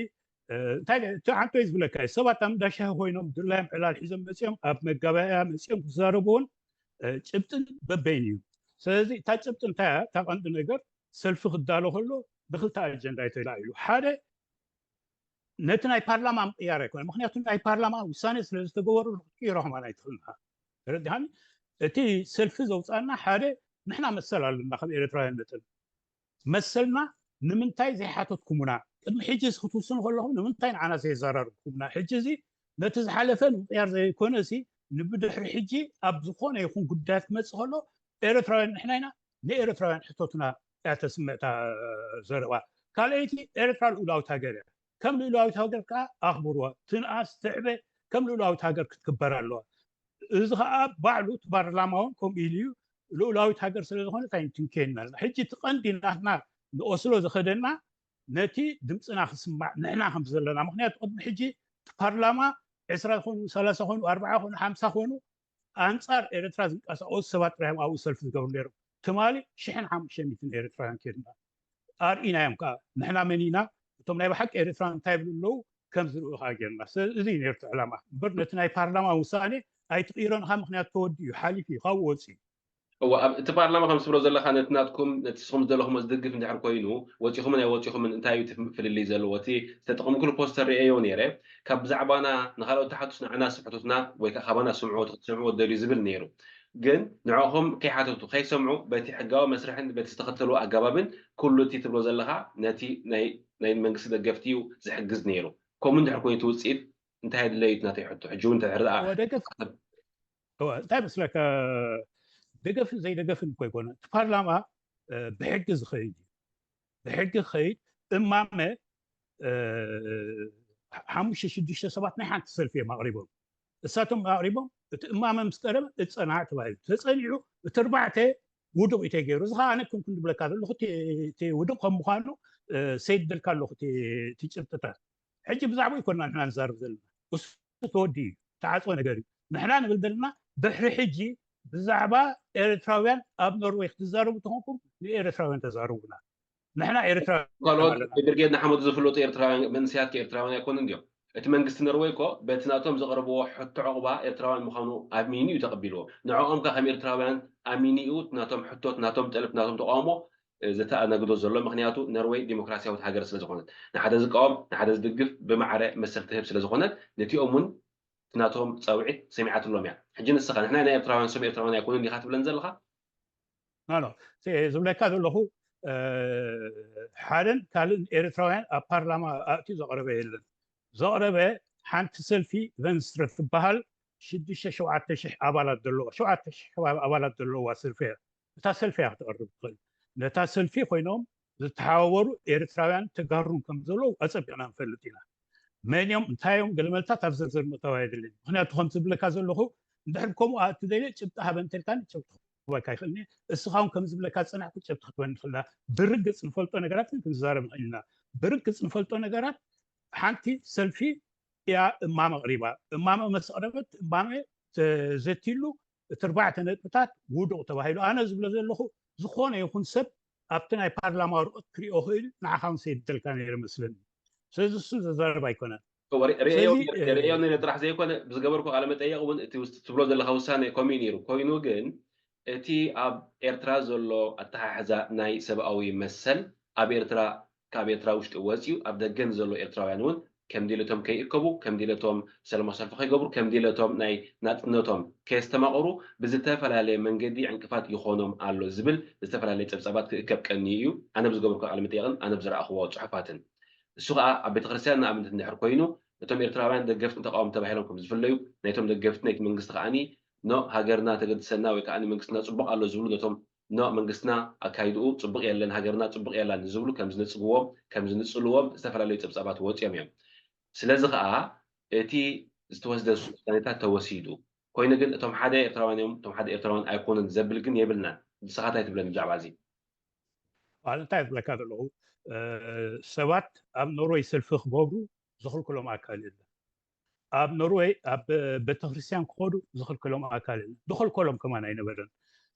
እንታይ እቲ ሓንቶ እዩ ዝብለካ እዩ። ሰባት ኣብ እንዳሻሂ ኮይኖም ድላዮም ዕላል ሒዞም መፂኦም ኣብ መጋባእያ መፂኦም ክዛረቡ እውን ጭብጥን በበይን እዩ። ስለዚ እታ ጭብጢ እንታይ እያ? እታ ቀንዲ ነገር ሰልፊ ክዳሎ ከሎ ብክልተ ኣጀንዳ እዩ ተላዒሉ። ሓደ ነቲ ናይ ፓርላማ ምቅያር ኣይኮነ። ምክንያቱ ናይ ፓርላማ ውሳኔ ስለ ዝተገበሩ ክትቅይሮ ከማን ኣይትኽእልን ኢኻ። ተረዲኻኒ? እቲ ሰልፊ ዘውፃና ሓደ ንሕና መሰል ኣለና ከም ኤርትራውያን መጠን መሰልና ንምንታይ ዘይሓተትኩሙና? ቅድሚ ሕጂ ክትውስኑ ከለኹም ንምንታይ ንዓና ዘየዘራርብኩምና? ሕጂ እዚ ነቲ ዝሓለፈ ንምቅያር ዘይኮነ ሲ ንብድሕሪ ሕጂ ኣብ ዝኾነ ይኹን ጉዳያት ክመፅእ ከሎ ኤርትራውያን ንሕና ኢና፣ ንኤርትራውያን ሕተቱና እያ ተስምዕ እታ ዘረባ። ካልኣይቲ ኤርትራ ልኡላዊት ሃገር እያ። ከም ልኡላዊት ሃገር ከዓ ኣኽብርዋ፣ ትንኣስ ትዕበ ከም ልኡላዊት ሃገር ክትክበር ኣለዋ። እዚ ከዓ ባዕሉ እቲ ፓርላማ እውን ከምኡ ኢሉ እዩ። ልኡላዊት ሃገር ስለ ዝኾነት ኣይንትንከየና ኣለና። ሕጂ እቲ ቀንዲ ናትና ንኦስሎ ዝኸደና ነቲ ድምፅና ክስማዕ ንሕና ከም ዘለና። ምክንያቱ ቅድሚ ሕጂ እቲ ፓርላማ ዕስራ ኮኑ፣ ሰላሳ ኮኑ፣ ኣርባዓ ኮኑ፣ ሓምሳ ኮኑ ኣንፃር ኤርትራ ዝንቀሳቀሱ ሰባት ጥራይ እዮም ኣብኡ ሰልፊ ዝገብሩ ነይሮም። ትማሊ ሽሕን ሓሙሽተ ሚእትን ኤርትራውያን ኬድና ኣርኢናዮም ከዓ ንሕና መን ኢና፣ እቶም ናይ ብሓቂ ኤርትራውያን እንታይ ይብሉ ኣለዉ ከም ዝርእዩ ከዓ ጌርና። ስለዚ እዚ እዩ ነይሩ እቲ ዕላማ እምበር ነቲ ናይ ፓርላማ ውሳኔ ኣይትቕይሮን ኢኻ፣ ምክንያቱ ተወዲኡ ሓሊፉ እዩ፣ ካብኡ ወፂኡ። እወ፣ ኣብ እቲ ፓርላማ ከም ትብሎ ዘለኻ ነቲ ናትኩም ነቲ ንስኹም ዝደለኹሞ ዝድግፍ እንድሕር ኮይኑ ወፂኹምን ኣይወፂኹምን እንታይ እዩ እቲ ፍልልይ ዘለዎ? እቲ ዝተጠቐምኩሉ ፖስተር ርእየዮ ነይረ። ካብ ብዛዕባና ንኻልኦት ትሓቱስ ንዓና ስብ ሕቱትና ወይ ከዓ ካባና ስምዕዎ እቲ ክትሰምዕዎ ትደልዩ ዝብል ነይሩ። ግን ንዕኹም ከይሓተቱ ከይሰምዑ በቲ ሕጋዊ መስርሕን በቲ ዝተኸተልዎ ኣገባብን ኩሉ እቲ ትብሎ ዘለኻ ነቲ ናይ ናይ መንግስቲ ደገፍቲ እዩ ዝሕግዝ ነይሩ። ከምኡ እንድሕር ኮይኑ እቲ ውፅኢት እንታይ የድለዩ እቲ ናተይ ሕቶ ሕጂ እውን እንድሕር ደኣ ደገፍ እንታይ መስለካ ደገፍን ዘይደገፍን እኮ ይኮነ እቲ ፓርላማ ብሕጊ ዝኸይድ እዩ ብሕጊ ክኸይድ እማመ ሓሙሽተ ሽዱሽተ ሰባት ናይ ሓንቲ ሰልፊ እዮም ኣቕሪቦም እሳቶም ኣቕሪቦም እቲ እማመ ምስ ቀረበ እፀናዕ ተባሂሉ ተፀኒዑ እቲ ኣርባዕተ ውዱቕ እዩ ተገይሩ እዚ ከዓ ኣነ ከም ክንድብለካ ዘለኹ ውዱቕ ከም ምኳኑ ሰይድ ደልካ ኣለኹ እቲ ጭብጥታት ሕጂ ብዛዕባ ይኮና ንሕና ንዛርብ ዘለና እሱ ተወዲ እዩ ተዓፅወ ነገር እዩ ንሕና ንብል ዘለና ድሕሪ ሕጂ ብዛዕባ ኤርትራውያን ኣብ ኖርወይ ክትዛረቡ ተኾንኩም ንኤርትራውያን ተዛረቡና ንሕና ኤርትራውያን ካልኦት ብርጌድ ንሓመዱ ዝፍለጡ ኤርትራውያን መንስያት ኤርትራውያን ኣይኮኑን ድዮም እቲ መንግስቲ ኖርወይ እኮ በቲ ናቶም ዘቕረብዎ ሕቶ ዕቑባ ኤርትራውያን ምዃኑ ኣሚኑ እዩ ተቐቢልዎ ንዕኦም ከ ከም ኤርትራውያን ኣሚኑ እዩ ናቶም ሕቶት ናቶም ጠለብ ናቶም ተቃውሞ ዝተኣነግዶ ዘሎ። ምክንያቱ ኖርወይ ዲሞክራሲያዊት ሃገር ስለዝኾነት፣ ንሓደ ዝቃወም ንሓደ ዝድግፍ ብማዕረ መሰል ትህብ ስለዝኾነት፣ ነቲኦም እውን ናቶም ፃውዒት ሰሚዓትሎም እያ። ሕጂ ንስኻ ንሕና ናይ ኤርትራውያን፣ ስም ኤርትራውያን ኣይኮኑን ዲኻ ትብለን ዘለኻ? ኖ ኖ፣ ዝብለካ ዘለኹ ሓደን ካልእን ኤርትራውያን ኣብ ፓርላማ ኣእትዩ ዘቕረበ የለን። ዘቕረበ ሓንቲ ሰልፊ ቨንስትረ ትበሃል ሽዱሽተ ሸውዓተ ሽሕ ኣባላት ዘለዎ ሸውዓተ ሽሕ ከባቢ ኣባላት ዘለዋ ሰልፊ እያ። እታ ሰልፊ እያ ክትቐርብ ትኽእል። ነታ ሰልፊ ኮይኖም ዝተሓባበሩ ኤርትራውያን ተጋሩን ከም ዘለዉ ኣጸቢቕና ንፈልጥ ኢና። መን እዮም እንታይ እዮም ገለመልታት ኣብ ዝርዝር ምእታው ኣይድልን። ምክንያቱ ከም ዝብለካ ዘለኹ እንድሕር ከምኡ ኣእቱ ደልየ ጭብጢ ሃበ እንተልካኒ ጭብጢ ክህበካ ይኽእል እየ። እስኻ እውን ከም ዝብለካ ዝጸናሕኩ ጭብጢ ክትበኒ ትኽእላ። ብርግጽ ንፈልጦ ነገራት ግን ክንዛረብ ንኽእል ኢና። ብርግጽ ንፈልጦ ነገራት ሓንቲ ሰልፊ እያ እማመ ኣቕሪባ። እማመ ምስ ኣቕረበት እማመ ተዘቲሉ እቲ ኣርባዕተ ነጥብታት ውዱቕ ተባሂሉ። ኣነ ዝብሎ ዘለኹ ዝኾነ ይኹን ሰብ ኣብቲ ናይ ፓርላማ ወረቐት ክሪኦ ክእል ንዓኻ እውን ሰይደልካ ነይረ መስለኒ። ስለዚ እሱ ዘዛርብ ኣይኮነን። ርእዮ ጥራሕ ዘይኮነ ብዝገበርኩ ቃለ መጠየቕ እውን እቲ ትብሎ ዘለካ ውሳነ ከምኡ ነይሩ ኮይኑ ግን እቲ ኣብ ኤርትራ ዘሎ ኣተሓሕዛ ናይ ሰብኣዊ መሰል ኣብ ኤርትራ ካብ ኤርትራ ውሽጢ ወፂኡ ኣብ ደገ ንዘሎ ኤርትራውያን እውን ከም ድሌቶም ከይእከቡ ከም ድሌቶም ሰለማዊ ሰልፊ ከይገብሩ ከም ድሌቶም ናይ ናፅነቶም ከየስተማቕሩ ብዝተፈላለየ መንገዲ ዕንቅፋት ይኾኖም ኣሎ ዝብል ዝተፈላለየ ፀብፃባት ክእከብ ቀንዩ እዩ። ኣነ ብዝገበርኩ ቃለ መጠየቕን ኣነ ብዝረኣኽዎ ፅሑፋትን እሱ ከዓ ኣብ ቤተክርስትያን ንኣብነት እንድሕር ኮይኑ እቶም ኤርትራውያን ደገፍትን ተቃወምትን ተባሂሎም ከም ዝፍለዩ ናይቶም ደገፍቲ ናይቲ መንግስቲ ከዓኒ ኖ ሃገርና ተገድሰና ወይ ከዓ መንግስትና ፅቡቅ ኣሎ ዝብሉ ነቶም ኖ መንግስትና ኣካይድኡ ፅቡቅ የለን ሃገርና ፅቡቅ የላን ዝብሉ ከም ዝነፅግዎም ከም ዝንፅልዎም ዝተፈላለዩ ፀብፃባት ወፂኦም እዮም። ስለዚ ከዓ እቲ ዝተወስደ ውሳኔታት ተወሲዱ ኮይኑ ግን እቶም ሓደ ኤርትራውያን እዮም እቶም ሓደ ኤርትራውያን ኣይኮኑን ዘብል ግን የብልናን። ንስኻ እንታይ ትብለኒ ብዛዕባ እዚ? እንታይ ዝብለካ ዘለኹ ሰባት ኣብ ኖርወይ ሰልፊ ክገብሩ ዝኽልክሎም ኣካል የለን። ኣብ ኖርወይ ኣብ ቤተክርስትያን ክኸዱ ዝኽልክሎም ኣካል የለን። ዝኸልከሎም ከማን ኣይነበረን።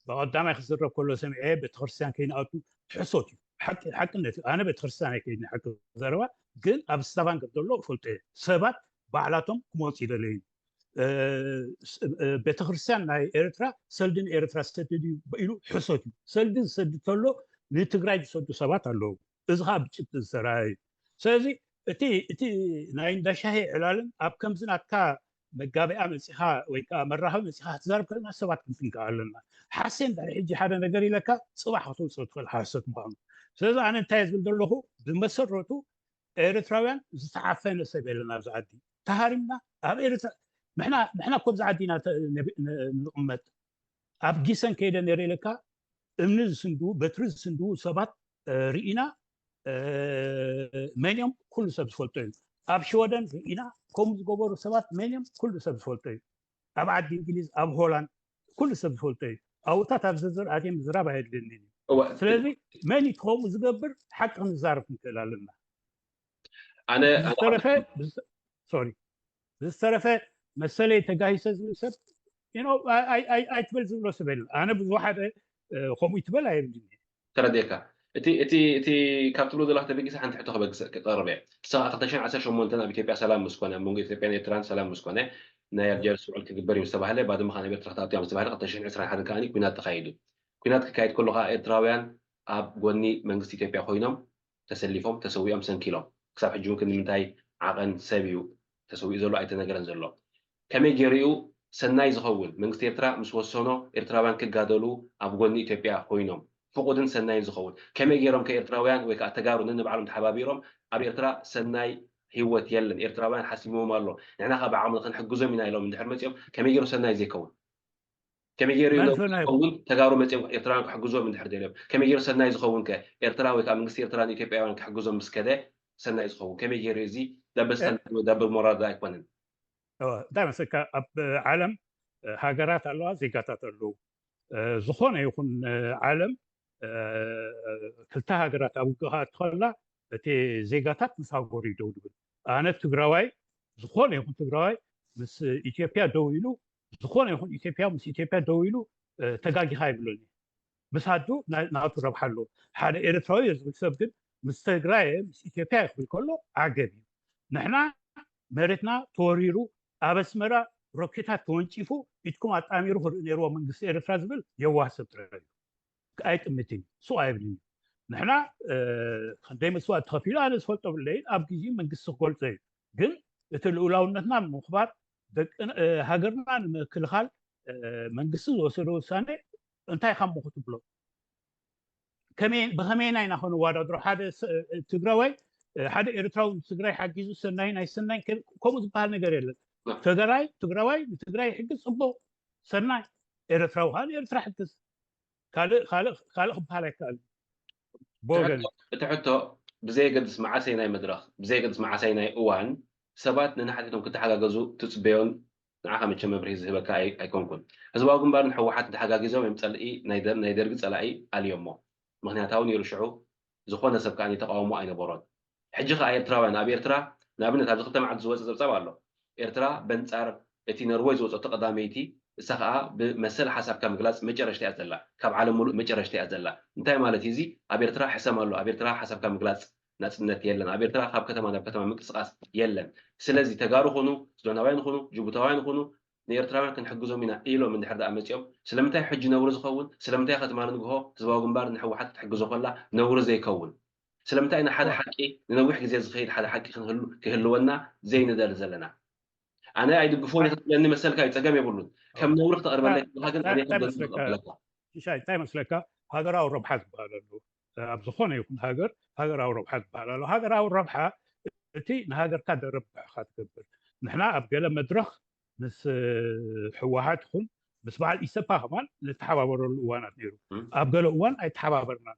ብቐዳማይ ክዝረብ ከሎ ሰሚዐ ቤተክርስትያን ከይንኣቱ ሕሶት እዩ። ሓቅነት እዩ። ኣነ ቤተክርስትያን ኣይከይድን ሓቂ ዘረባ ግን ኣብ ስታቫንገር ዘሎ እፈልጦ እየ። ሰባት ባዕላቶም ክመፁ ይደለዩ። ቤተክርስትያን ናይ ኤርትራ ሰልዲ ንኤርትራ ዝሰድድ እዩ ኢሉ ሕሶት እዩ። ሰልዲ ዝሰድድ ተሎ ንትግራይ ዝሰዱ ሰባት ኣለዉ። እዚ ከዓ ብጭብጢ ዝተረኣየ እዩ። ስለዚ እቲ እቲ ናይ እንዳሻሂ ዕላልን ኣብ ከምዚ ናትካ መጋቢያ መፂኻ ወይ ከዓ መራኸቢ መፂኻ ክትዛረብ ከለና ሰባት ክንትንክእ ኣለና። ሓሴ እንድሕር ሕጂ ሓደ ነገር ኢለካ ፅባሕ ከተውፅኦ ትኽእል ሓሰት ምዃኑ። ስለዚ ኣነ እንታይ ዝብል ዘለኹ ብመሰረቱ ኤርትራውያን ዝተዓፈነ ሰብ የለን ኣብዚ ዓዲ። ተሃሪምና ኣብ ኤርትራ ንሕና ንሕና ኮ ኣብዚ ዓዲ ኢና ንቕመጥ። ኣብ ጊሰን ከይደ ነይረ ኢለካ እምኒ ዝስንድዉ በትሪ ዝስንድዉ ሰባት ርኢና። መን እዮም ኩሉ ሰብ ዝፈልጦ እዩ። ኣብ ሽወደን ርኢና ከምኡ ዝገበሩ ሰባት መን እዮም ኩሉ ሰብ ዝፈልጦ እዩ። ኣብ ዓዲ እንግሊዝ ኣብ ሆላንድ ኩሉ ሰብ ዝፈልጦ እዩ። ኣብታት ኣብ ዝርዝር ኣትየ ምዝራብ ኣየድልየንን እዩ። ስለዚ መን እዩ ከምኡ ዝገብር ሓቂ ክንዛረብ ክንክእል ኣለና። ኣነ ዝተረፈ ሶሪ ዝተረፈ መሰለይ ተጋሂሰ ዝብል ሰብ ኣይትበል ዝብሎ ሰብ የለን። ኣነ ብዙ ሓደ ከምኡ ይትበል ኣይብልን። ተረዲእካ። እቲ እቲ እቲ ካብ ትብሎ ዘለካ ተበጊሰ ሓንቲ ሕቶ ክበግስ ክቀርብ እየ። ንስኻ ክልተ ሽሕን ዓሰርተ ሸሞንተን ኣብ ኢትዮጵያ ሰላም ምስ ኮነ ኣብ መንጎ ኢትዮጵያን ኤርትራን ሰላም ምስ ኮነ ናይ ኣልጀርስ ውዕል ክግበር እዩ ዝተባህለ ባድመ ከዓ ናብ ኤርትራ ክትኣቱ እያ ምስ ተባህለ ክልተ ሽሕን ዕስራን ሓደን ከዓ ኩናት ተኻይዱ። ኩናት ክካየድ ከሎ ከዓ ኤርትራውያን ኣብ ጎኒ መንግስቲ ኢትዮጵያ ኮይኖም ተሰሊፎም ተሰዊኦም ሰንኪሎም ክሳብ ሕጂ እውን ክንዲ ምንታይ ዓቐን ሰብ እዩ ተሰዊኡ ዘሎ ኣይተነገረን ዘሎ። ከመይ ገይሩ እዩ ሰናይ ዝኸውን መንግስቲ ኤርትራ ምስ ወሰኖ ኤርትራውያን ክጋደሉ ኣብ ጎኒ ኢትዮጵያ ኮይኖም ፍቑድን ሰናይን ዝኸውን ከመይ ገይሮም ከኤርትራውያን ወይ ከዓ ተጋሩ ነንባዕሎም ተሓባቢሮም ኣብ ኤርትራ ሰናይ ህይወት የለን ኤርትራውያን ሓሲምዎም ኣሎ ንሕና ከዓ ብዓቕምና ክንሕግዞም ኢና ኢሎም እንድሕር መፂኦም ከመይ ገይሩ ሰናይ ዘይከውን ከመይ ገይሩ እውን ተጋሩ መፅኦም ኤርትራውያን ክሕግዞም እንድሕር ደልዮም ከመይ ገይሩ ሰናይ ዝኸውን ከ ኤርትራ ወይ ከዓ መንግስቲ ኤርትራ ንኢትዮጵያውያን ክሕግዞም ምስ ከደ ሰናይ ዝኸውን ከመይ ገይሩ እዚ ዳበል ስታንዳርድ ወይ ዳበል ሞራል ኣይኮነን። እንታይ መሰልካ ኣብ ዓለም ሃገራት ኣለዋ ዜጋታት ኣለዉ። ዝኾነ ይኹን ዓለም ክልተ ሃገራት ኣብ ውግእ ክኣቱ ከላ እቲ ዜጋታት ምስ ሃገሩ እዩ ደው ዝብል። ኣነ ትግራዋይ ዝኾነ ይኹን ትግራዋይ ምስ ኢትዮጵያ ደው ኢሉ ዝኾነ ይኹን ኢትዮጵያ ምስ ኢትዮጵያ ደው ኢሉ ተጋጊኻ ይብሎን እዩ። ምስ ሃዱ ናቱ ረብሓ ኣለዎ። ሓደ ኤርትራዊ ዝብል ሰብ ግን ምስ ትግራይ ምስ ኢትዮጵያ ክብል ከሎ ዓገብ እዩ። ንሕና መሬትና ተወሪሩ ኣብ ኣስመራ ሮኬታት ተወንጪፉ ኢድኩም ኣጣሚሩ ክርኢ ነይርዎ መንግስቲ ኤርትራ ዝብል የዋህ ሰብ ጥራይ እዩ። ኣይጥምትን እዩ። ሱቕ ኣይብልን እዩ። ንሕና ክንደይ መስዋእቲ ተኸፊሉ ኣነ ዝፈልጦ ብለይን ኣብ ግዜኡ መንግስቲ ክገልጾ እዩ። ግን እቲ ልኡላውነትና ንምኽባር፣ ደቂ ሃገርና ንምክልኻል መንግስቲ ዝወሰዶ ውሳኔ እንታይ ኢኻ እሞ ክትብሎ? ብኸመይና ኢና ከነዋዳድሮ? ሓደ ትግራዋይ፣ ሓደ ኤርትራዊ ንትግራይ ሓጊዙ ሰናይን ኣይሰናይን ከምኡ ዝበሃል ነገር የለን። ትግራይ ትግራዋይ ንትግራይ ይሕግዝ፣ ፅቡቅ፣ ሰናይ። ኤርትራዊ ከዓ ንኤርትራ ሕግዝ። ካልእ ክበሃል ኣይከኣልን። ብወገን እቲ ሕቶ ብዘየገድስ መዓሰይ ናይ መድረኽ፣ ብዘየገድስ መዓሰይ ናይ እዋን ሰባት ነንሓድሕዶም ክተሓጋገዙ ትፅበዮን ንዓኻ መቸም መብርሂ ዝህበካ ኣይኮንኩን። ህዝባዊ ግንባርን ህወሓትን ተሓጋጊዞም እዮም ፀልኢ ናይ ደርጊ ፀላኢ ኣልዮሞ። ምክንያታዊ ነይሩ ሽዑ። ዝኾነ ሰብ ከዓ ተቃውሞ ኣይነበሮን። ሕጂ ከዓ ኤርትራውያን ኣብ ኤርትራ ንኣብነት ኣብዚ ክልተ መዓልቲ ዝወፀ ፀብፃብ ኣሎ። ኤርትራ በንፃር እቲ ነርወይ ዝወፀቶ ቀዳመይቲ እሳ ከዓ ብመሰል ሓሳብካ ምግላፅ መጨረሽታ እያ ዘላ፣ ካብ ዓለም ሙሉእ መጨረሽታ እያ ዘላ። እንታይ ማለት እዩ እዚ? ኣብ ኤርትራ ሕሰም ኣሎ፣ ኣብ ኤርትራ ሓሳብካ ምግላፅ ናፅነት የለን፣ ኣብ ኤርትራ ካብ ከተማ ናብ ከተማ ምንቅስቃስ የለን። ስለዚ ተጋሩ ኹኑ፣ ሱዳናውያን ኹኑ፣ ጅቡታውያን ኹኑ ንኤርትራውያን ክንሕግዞም ኢና ኢሎም እንድሕር ደኣ መፂኦም ስለምንታይ ሕጂ ነውሪ ዝኸውን? ስለምንታይ ከተማ ንግሆ ህዝባዊ ግንባር ንህወሓት ክትሕግዞ ከላ ነውሪ ዘይከውን? ስለምንታይ ኢና ሓደ ሓቂ ንነዊሕ ግዜ ዝኸይድ ሓደ ሓቂ ክህልወና ዘይንደሊ ዘለና? ኣነ ኣይድግፎን እየ ክትብለኒ መሰልካ እዩ፣ ፀገም የብሉን። ከም ነውሪ ክተቕርበለይ ከለካ ግን ኣነ ከም ዘንቢ ክቕበለካ። ሽሻይ እንታይ መስለካ? ሃገራዊ ረብሓ ዝበሃል ኣሎ። ኣብ ዝኾነ ይኹን ሃገር ሃገራዊ ረብሓ ዝበሃል ኣሎ። ሃገራዊ ረብሓ እቲ ንሃገርካ ደረብሕ ኢኻ ትገብር። ንሕና ኣብ ገለ መድረኽ ምስ ህወሓት ይኹን ምስ በዓል ኢሰፓ ከማን ንተሓባበረሉ እዋናት ነይሩ። ኣብ ገለ እዋን ኣይተሓባበርናን።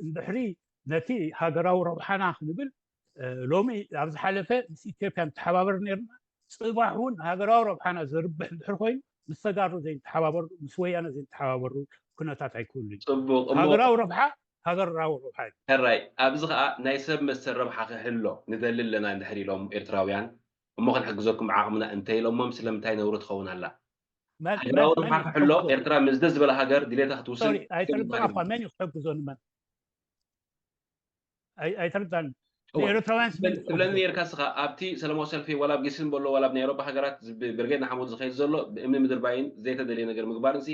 እንድሕሪ ነቲ ሃገራዊ ረብሓና ክንብል ሎሚ ኣብ ዝሓለፈ ምስ ኢትዮጵያ ንተሓባበር ነርና። ፅባሕ እውን ሃገራዊ ረብሓና ዘርብሕ እንድሕር ኮይኑ ምስ ተጋሩ ዘይንተሓባበሩ፣ ምስ ወያነ ዘይንተሓባበሩ ኩነታት ኣይክህሉ እዩ። ፅቡቅ እሞ ሃገራዊ ረብሓ ሃገራዊ ረብሓ እዩ። ሕራይ ኣብዚ ከዓ ናይ ሰብ መሰል ረብሓ ክህሎ ንደሊ ኣለና እንድሕር ኢሎም ኤርትራውያን እሞ ክንሕግዘኩም ብዓቕምና እንተ ኢሎሞም ስለምንታይ ነውሪ ትኸውን ኣላ? መን- ሃገራዊ መን- ረብሓ መን ክሕሎ ይሕግዞ? ኤርትራ ምስ ደስ ዝበለ ሃገር ድሌታ ክትውስን ሶሪ ኣይተረዳእኳ። መን እዩ ክሕግዞ ንመን? ኣይ- ኣይተረዳእን። ንኤርትራውያን ስለ ትብለኒ ነርካ እስኻ ኣብቲ ሰለማዊ ሰልፊ ዋላ ኣብ ጊስን በሎ ዋላ ኣብ ናይ ኤሮፓ ሃገራት ብርጌድ ንሓመዱ ዝኸይድ ዘሎ ብእምኒ ምድርባይን ዘይተደልየ ነገር ምግባርን ሲ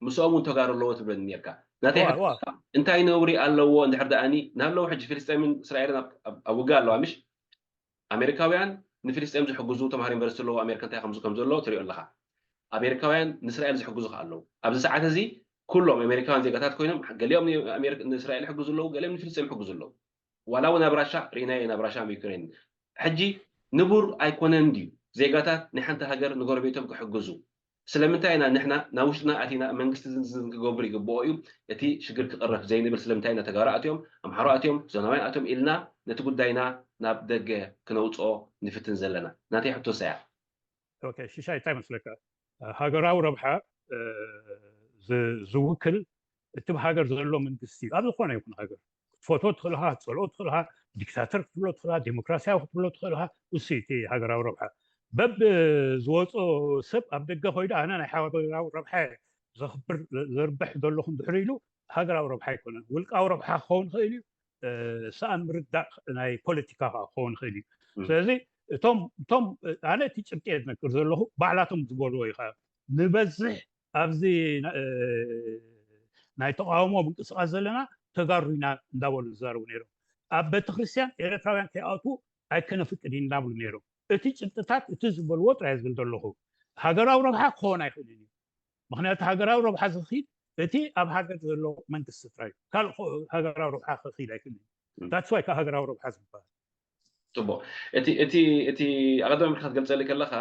ምስኦም እውን ተጋሩ ኣለዎ ትብለኒ ነርካ። ናተይ እዋ፣ ሕቶ እዋ። እንታይ ነውሪ ኣለዎ እንድሕር ደኣኒ ናለዉ ሕጂ ፍልስጤምን እስራኤልን ኣብ- ኣብ ኣብ ውግእ ኣለዋ ምሽ? ኣሜሪካውያን ንፍልስጤም ዝሕግዙ ተምሃሮ ዩኒቨርሲቲ ኣለዎ ኣሜሪካ እንታይ ከምዚ ከም ዘሎ ትሪኦ ኣለኻ። ኣሜሪካውያን ንእስራኤል ዝሕግዙ ከ ኣለዉ። ኣብዚ ሰዓት እዚ ኩሎም ኣሜሪካውያን ዜጋታት ኮይኖም ገሊኦም ንኣሜሪካ- ንእስራኤል ይሕግዙ ኣለዉ፣ ገሊኦም ንፍልስጤም ይሕግዙ ኣለዉ። ዋላ እውን ኣብ ራሻ ርኢናዮ ኢና፣ ኣብ ራሻ ኣብ ዩክሬን። ሕጂ ንቡር ኣይኮነን ድዩ ዜጋታት ናይ ሓንቲ ሃገር ንጎረቤቶም ክሕግዙ? ስለምንታይ ኢና ንሕና ናብ ውሽጥና ኣቲና መንግስቲ ዝንዝን ክገብር ይግብኦ እዩ እቲ ሽግር ክቕረፍ ዘይንብል? ስለምንታይ ኢና ተጋሩ ኣትዮም፣ ኣምሓሩ ኣትዮም፣ ዞናውያን ኣትዮም ኢልና ነቲ ጉዳይና ናብ ደገ ክነውፅኦ ንፍትን ዘለና? ናተይ ሕቶ እሳ እያ። ኦኬ፣ ሽሻይ እንታይ መስለካ? ሃገራዊ ረብሓ እ፣ ዝ- ዝውክል እቲ ሃገር ዘሎ መንግስቲ እዩ። ኣብ ዝኾነ ይኹን ሃገር ክትፈትዎ ትኽእል ኢኻ፣ ክትፀልኦ ትኽእል ኢኻ፣ ዲክታተር ክትብሎ ትኽእል ኢኻ፣ ዴሞክራሲያዊ ክትብሎ ትኽእል ኢኻ። እሱ እቲ ሃገራዊ ረብሓ በብ ዝወፆ ሰብ ኣብ ደገ ኮይዱ ኣነ ናይ ሃገራዊ ረብሓ ዘኽብር ዘርብሕ ዘለኹ እንድሕር ኢሉ ሃገራዊ ረብሓ ኣይኮነን፣ ውልቃዊ ረብሓ ክኸውን ይኽእል እዩ። እ፣ ሰኣን ምርዳእ ናይ ፖለቲካ ከዓ ክኸውን ይኽእል እዩ። ም። ስለዚ እቶም እቶም ኣነ እቲ ጭብጢ እየ ዝነግር ዘለኹ፣ ባዕላቶም ዝበልዎ እዩ ከዓ ንበዝሕ ኣብዚ እ፣ ናይ ተቃውሞ ምንቅስቃስ ዘለና ተጋሩ ኢና እንዳበሉ ዝዛረቡ ነይሮም። ኣብ ቤተክርስትያን ኤርትራውያን ከይኣትዉ ኣይከነፍቅድ ኢና እንዳብሉ ነይሮም። እቲ ጭብጥታት እቲ ዝበልዎ ጥራይ ዝብል ዘለኹ፣ ሃገራዊ ረብሓ ክኸውን ኣይኽእልን እዩ። ምክንያቱ ሃገራዊ ረብሓ ዝኽድ እቲ ኣብ ሃገር ዘሎ መንግስቲ ጥራይ እዩ። ካልእ ሃገራዊ ረብሓ ክኽድ ኣይክእልን እዩ። ም። ታትስ ዋይ ከዓ ሃገራዊ ረብሓ ዝበሃል ፅቡቅ። እቲ እቲ እቲ ኣቐዳሚ ምልክታት ገልጸሊ ከለኻ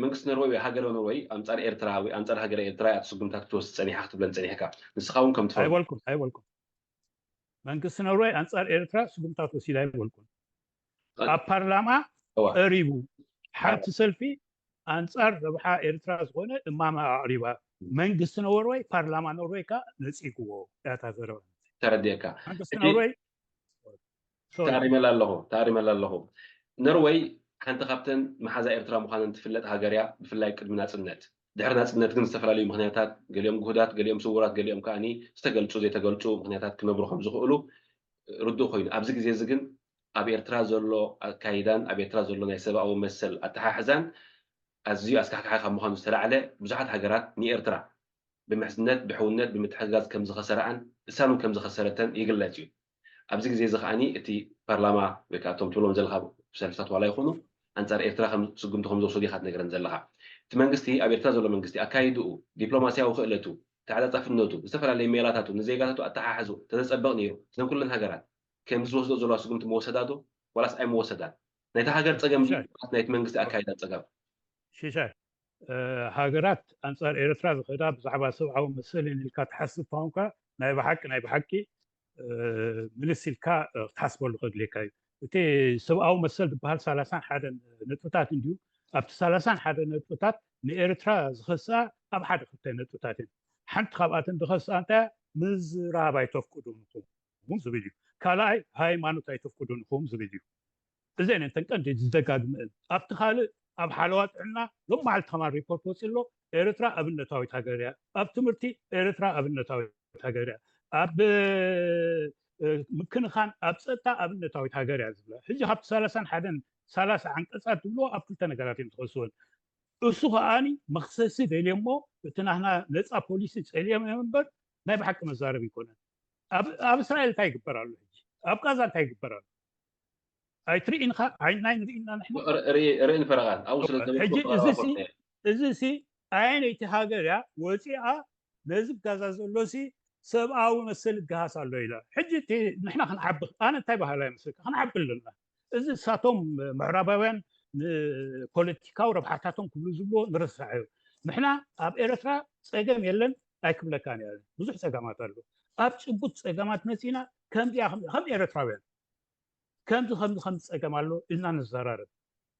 መንግስቲ ኖርወይ ወይ ሃገረ ኖርወይ ኣንጻር ኤርትራ ወይ ኣንጻር ሃገረ ኤርትራ እያ ስጉምታት ክትወስድ ጸኒሓ ክትብለን ጸኒሕካ። ንስኻ እውን ከም ትፈልጦ ኣይበልኩም ኣይበልኩም። መንግስቲ ኖርወይ ኣንጻር ኤርትራ ስጉምታት ወሲድ ኣይበልኩም። ኣብ ፓርላማ እዋ ቀሪቡ ሓንቲ ሰልፊ ኣንጻር ረብሓ ኤርትራ ዝኾነ እማማ ኣቕሪባ። መንግስቲ ኖርወይ ፓርላማ ኖርወይ ከኣ ነጺግዎ። እያ እታ ዘረባ። ተረዲእካ። መንግስቲ እቲ ኖርወይ ሶሪ። ተኣሪመላ ኣለኹ ተኣሪመላ ኣለኹ። ኖርወይ ሓንቲ ካብተን መሓዛ ኤርትራ ምዃነን ትፍለጥ ሃገር እያ፣ ብፍላይ ቅድሚ ናጽነት። ድሕሪ ናጽነት ግን ዝተፈላለዩ ምኽንያታት፣ ገሊኦም ግሁዳት፣ ገሊኦም ስውራት፣ ገሊኦም ከኣኒ ዝተገልጹ ዘይተገልጹ ምኽንያታት ክነብሩ ከም ዝኽእሉ ርዱእ ኮይኑ፣ ኣብዚ ግዜ እዚ ግን ኣብ ኤርትራ ዘሎ ኣካይዳን ኣብ ኤርትራ ዘሎ ናይ ሰብኣዊ መሰል ኣተሓሕዛን ኣዝዩ ኣስካሕካሒ ካብ ምዃኑ ዝተላዕለ ብዙሓት ሃገራት ንኤርትራ ብምሕዝነት፣ ብሕውነት፣ ብምትሕግጋዝ ከም ዝኸሰረኣን እሳን እውን ከም ዝኸሰረተን ይግለጽ እዩ። ኣብዚ ግዜ እዚ ከዓኒ እቲ ፓርላማ ወይ ከዓ እቶም ትብሎም ዘለኻ ሰልፍታት ዋላ ይኹኑ ኣንጻር ኤርትራ ከም ስጉምቲ ከም ዝወሰዱ ኢኻ ትነግረን ዘለኻ። እቲ መንግስቲ ኣብ ኤርትራ ዘሎ መንግስቲ ኣካይድኡ፣ ዲፕሎማስያዊ ክእለቱ፣ ተዓጻጻፍነቱ፣ ዝተፈላለዩ ሜላታቱ ንዜጋታቱ ኣተሓሕዙ ተዘጸበቕ ነይሩ። እዘን ኩለን ሃገራት ከም ዝወስዶ ዘለዋ ስጉምቲ መወሰዳ ዶ ዋላስ ኣይመወሰዳን? ናይታ ሃገር ጸገም ድዩ ዋላስ ናይቲ መንግስቲ ኣካይዳ ጸገም? ሽሻይ ሃገራት ኣንጻር ኤርትራ ዝኸዳ ብዛዕባ ሰብኣዊ መሰልን ኢልካ ትሓስብ ኳንካ ናይ ብሓቂ ናይ ብሓቂ ምልስ ኢልካ ክትሓስበሉ ከድልየካ እዩ። እቲ ሰብኣዊ መሰል ዝበሃል ሰላሳን ሓደን ነጥብታት እንድዩ። ኣብቲ ሰላሳን ሓደ ነጥብታት ንኤርትራ ዝኸስኣ ኣብ ሓደ ክልተ ነጥብታት እየን። ሓንቲ ካብኣተን ዝኸስኣ እንታይ ምዝራብ ኣይተፍቅዱ ንኹም ዝብል እዩ። ካልኣይ ሃይማኖት ኣይተፍቅዱ ንኹም ዝብል እዩ። እዘን እተን ቀንዲ ዝደጋግመን ኣብቲ ካልእ ኣብ ሓለዋ ጥዕና ሎም መዓልቲ ከማን ሪፖርት ወፂ ኣሎ። ኤርትራ ኣብነታዊት ሃገር እያ። ኣብ ትምህርቲ ኤርትራ ኣብነታዊት ሃገር እያ። ኣብ ምክንኻን ኣብ ፀጥታ ኣብነታዊት ሃገር እያ ዝብላ። ሕጂ ካብቲ ሰላሳን ሓደን ሰላሳ ዓንቀፃት ዝብልዎ ኣብ ክልተ ነገራት እዮም ዝኸስወን። እሱ ከዓኒ መክሰሲ ደልዮሞ እቲ ናህና ነፃ ፖሊሲ ፀልዮም እዮም እምበር ናይ ብሓቂ መዛረብ ይኮነን። ኣብ እስራኤል እንታይ ይግበር ኣሎ? ሕጂ ኣብ ቃዛ እንታይ ይግበር ኣሎ? ኣይትርኢንኻ? ዓይንና ንርኢና ንሕና ርእን ፈረቓን ኣብኡ ስለ ሕጂ እዚ ሲ ኣየነይቲ ሃገር እያ ወፂኣ ነዚ ጋዛ ዘሎ ሲ ሰብኣዊ መሰል ይገሃስ ኣሎ ኢላ። ሕጂ ንሕና ክንዓቢ ኣነ እንታይ ባህላ ይመስልካ? ክንዓቢ ኣለና። እዚ ሳቶም ምዕራባውያን ንፖለቲካዊ ረብሓታቶም ክብሉ ዝብልዎ ንርስዓዮ። ንሕና ኣብ ኤርትራ ፀገም የለን ኣይክብለካን እያ። ብዙሕ ፀገማት ኣሎ። ኣብ ጭቡጥ ፀገማት መፂና ከምዚኣ ከም ኤርትራውያን ከምዚ ከምዚ ከምዚ ፀገም ኣሎ ኢልና ንዘራረብ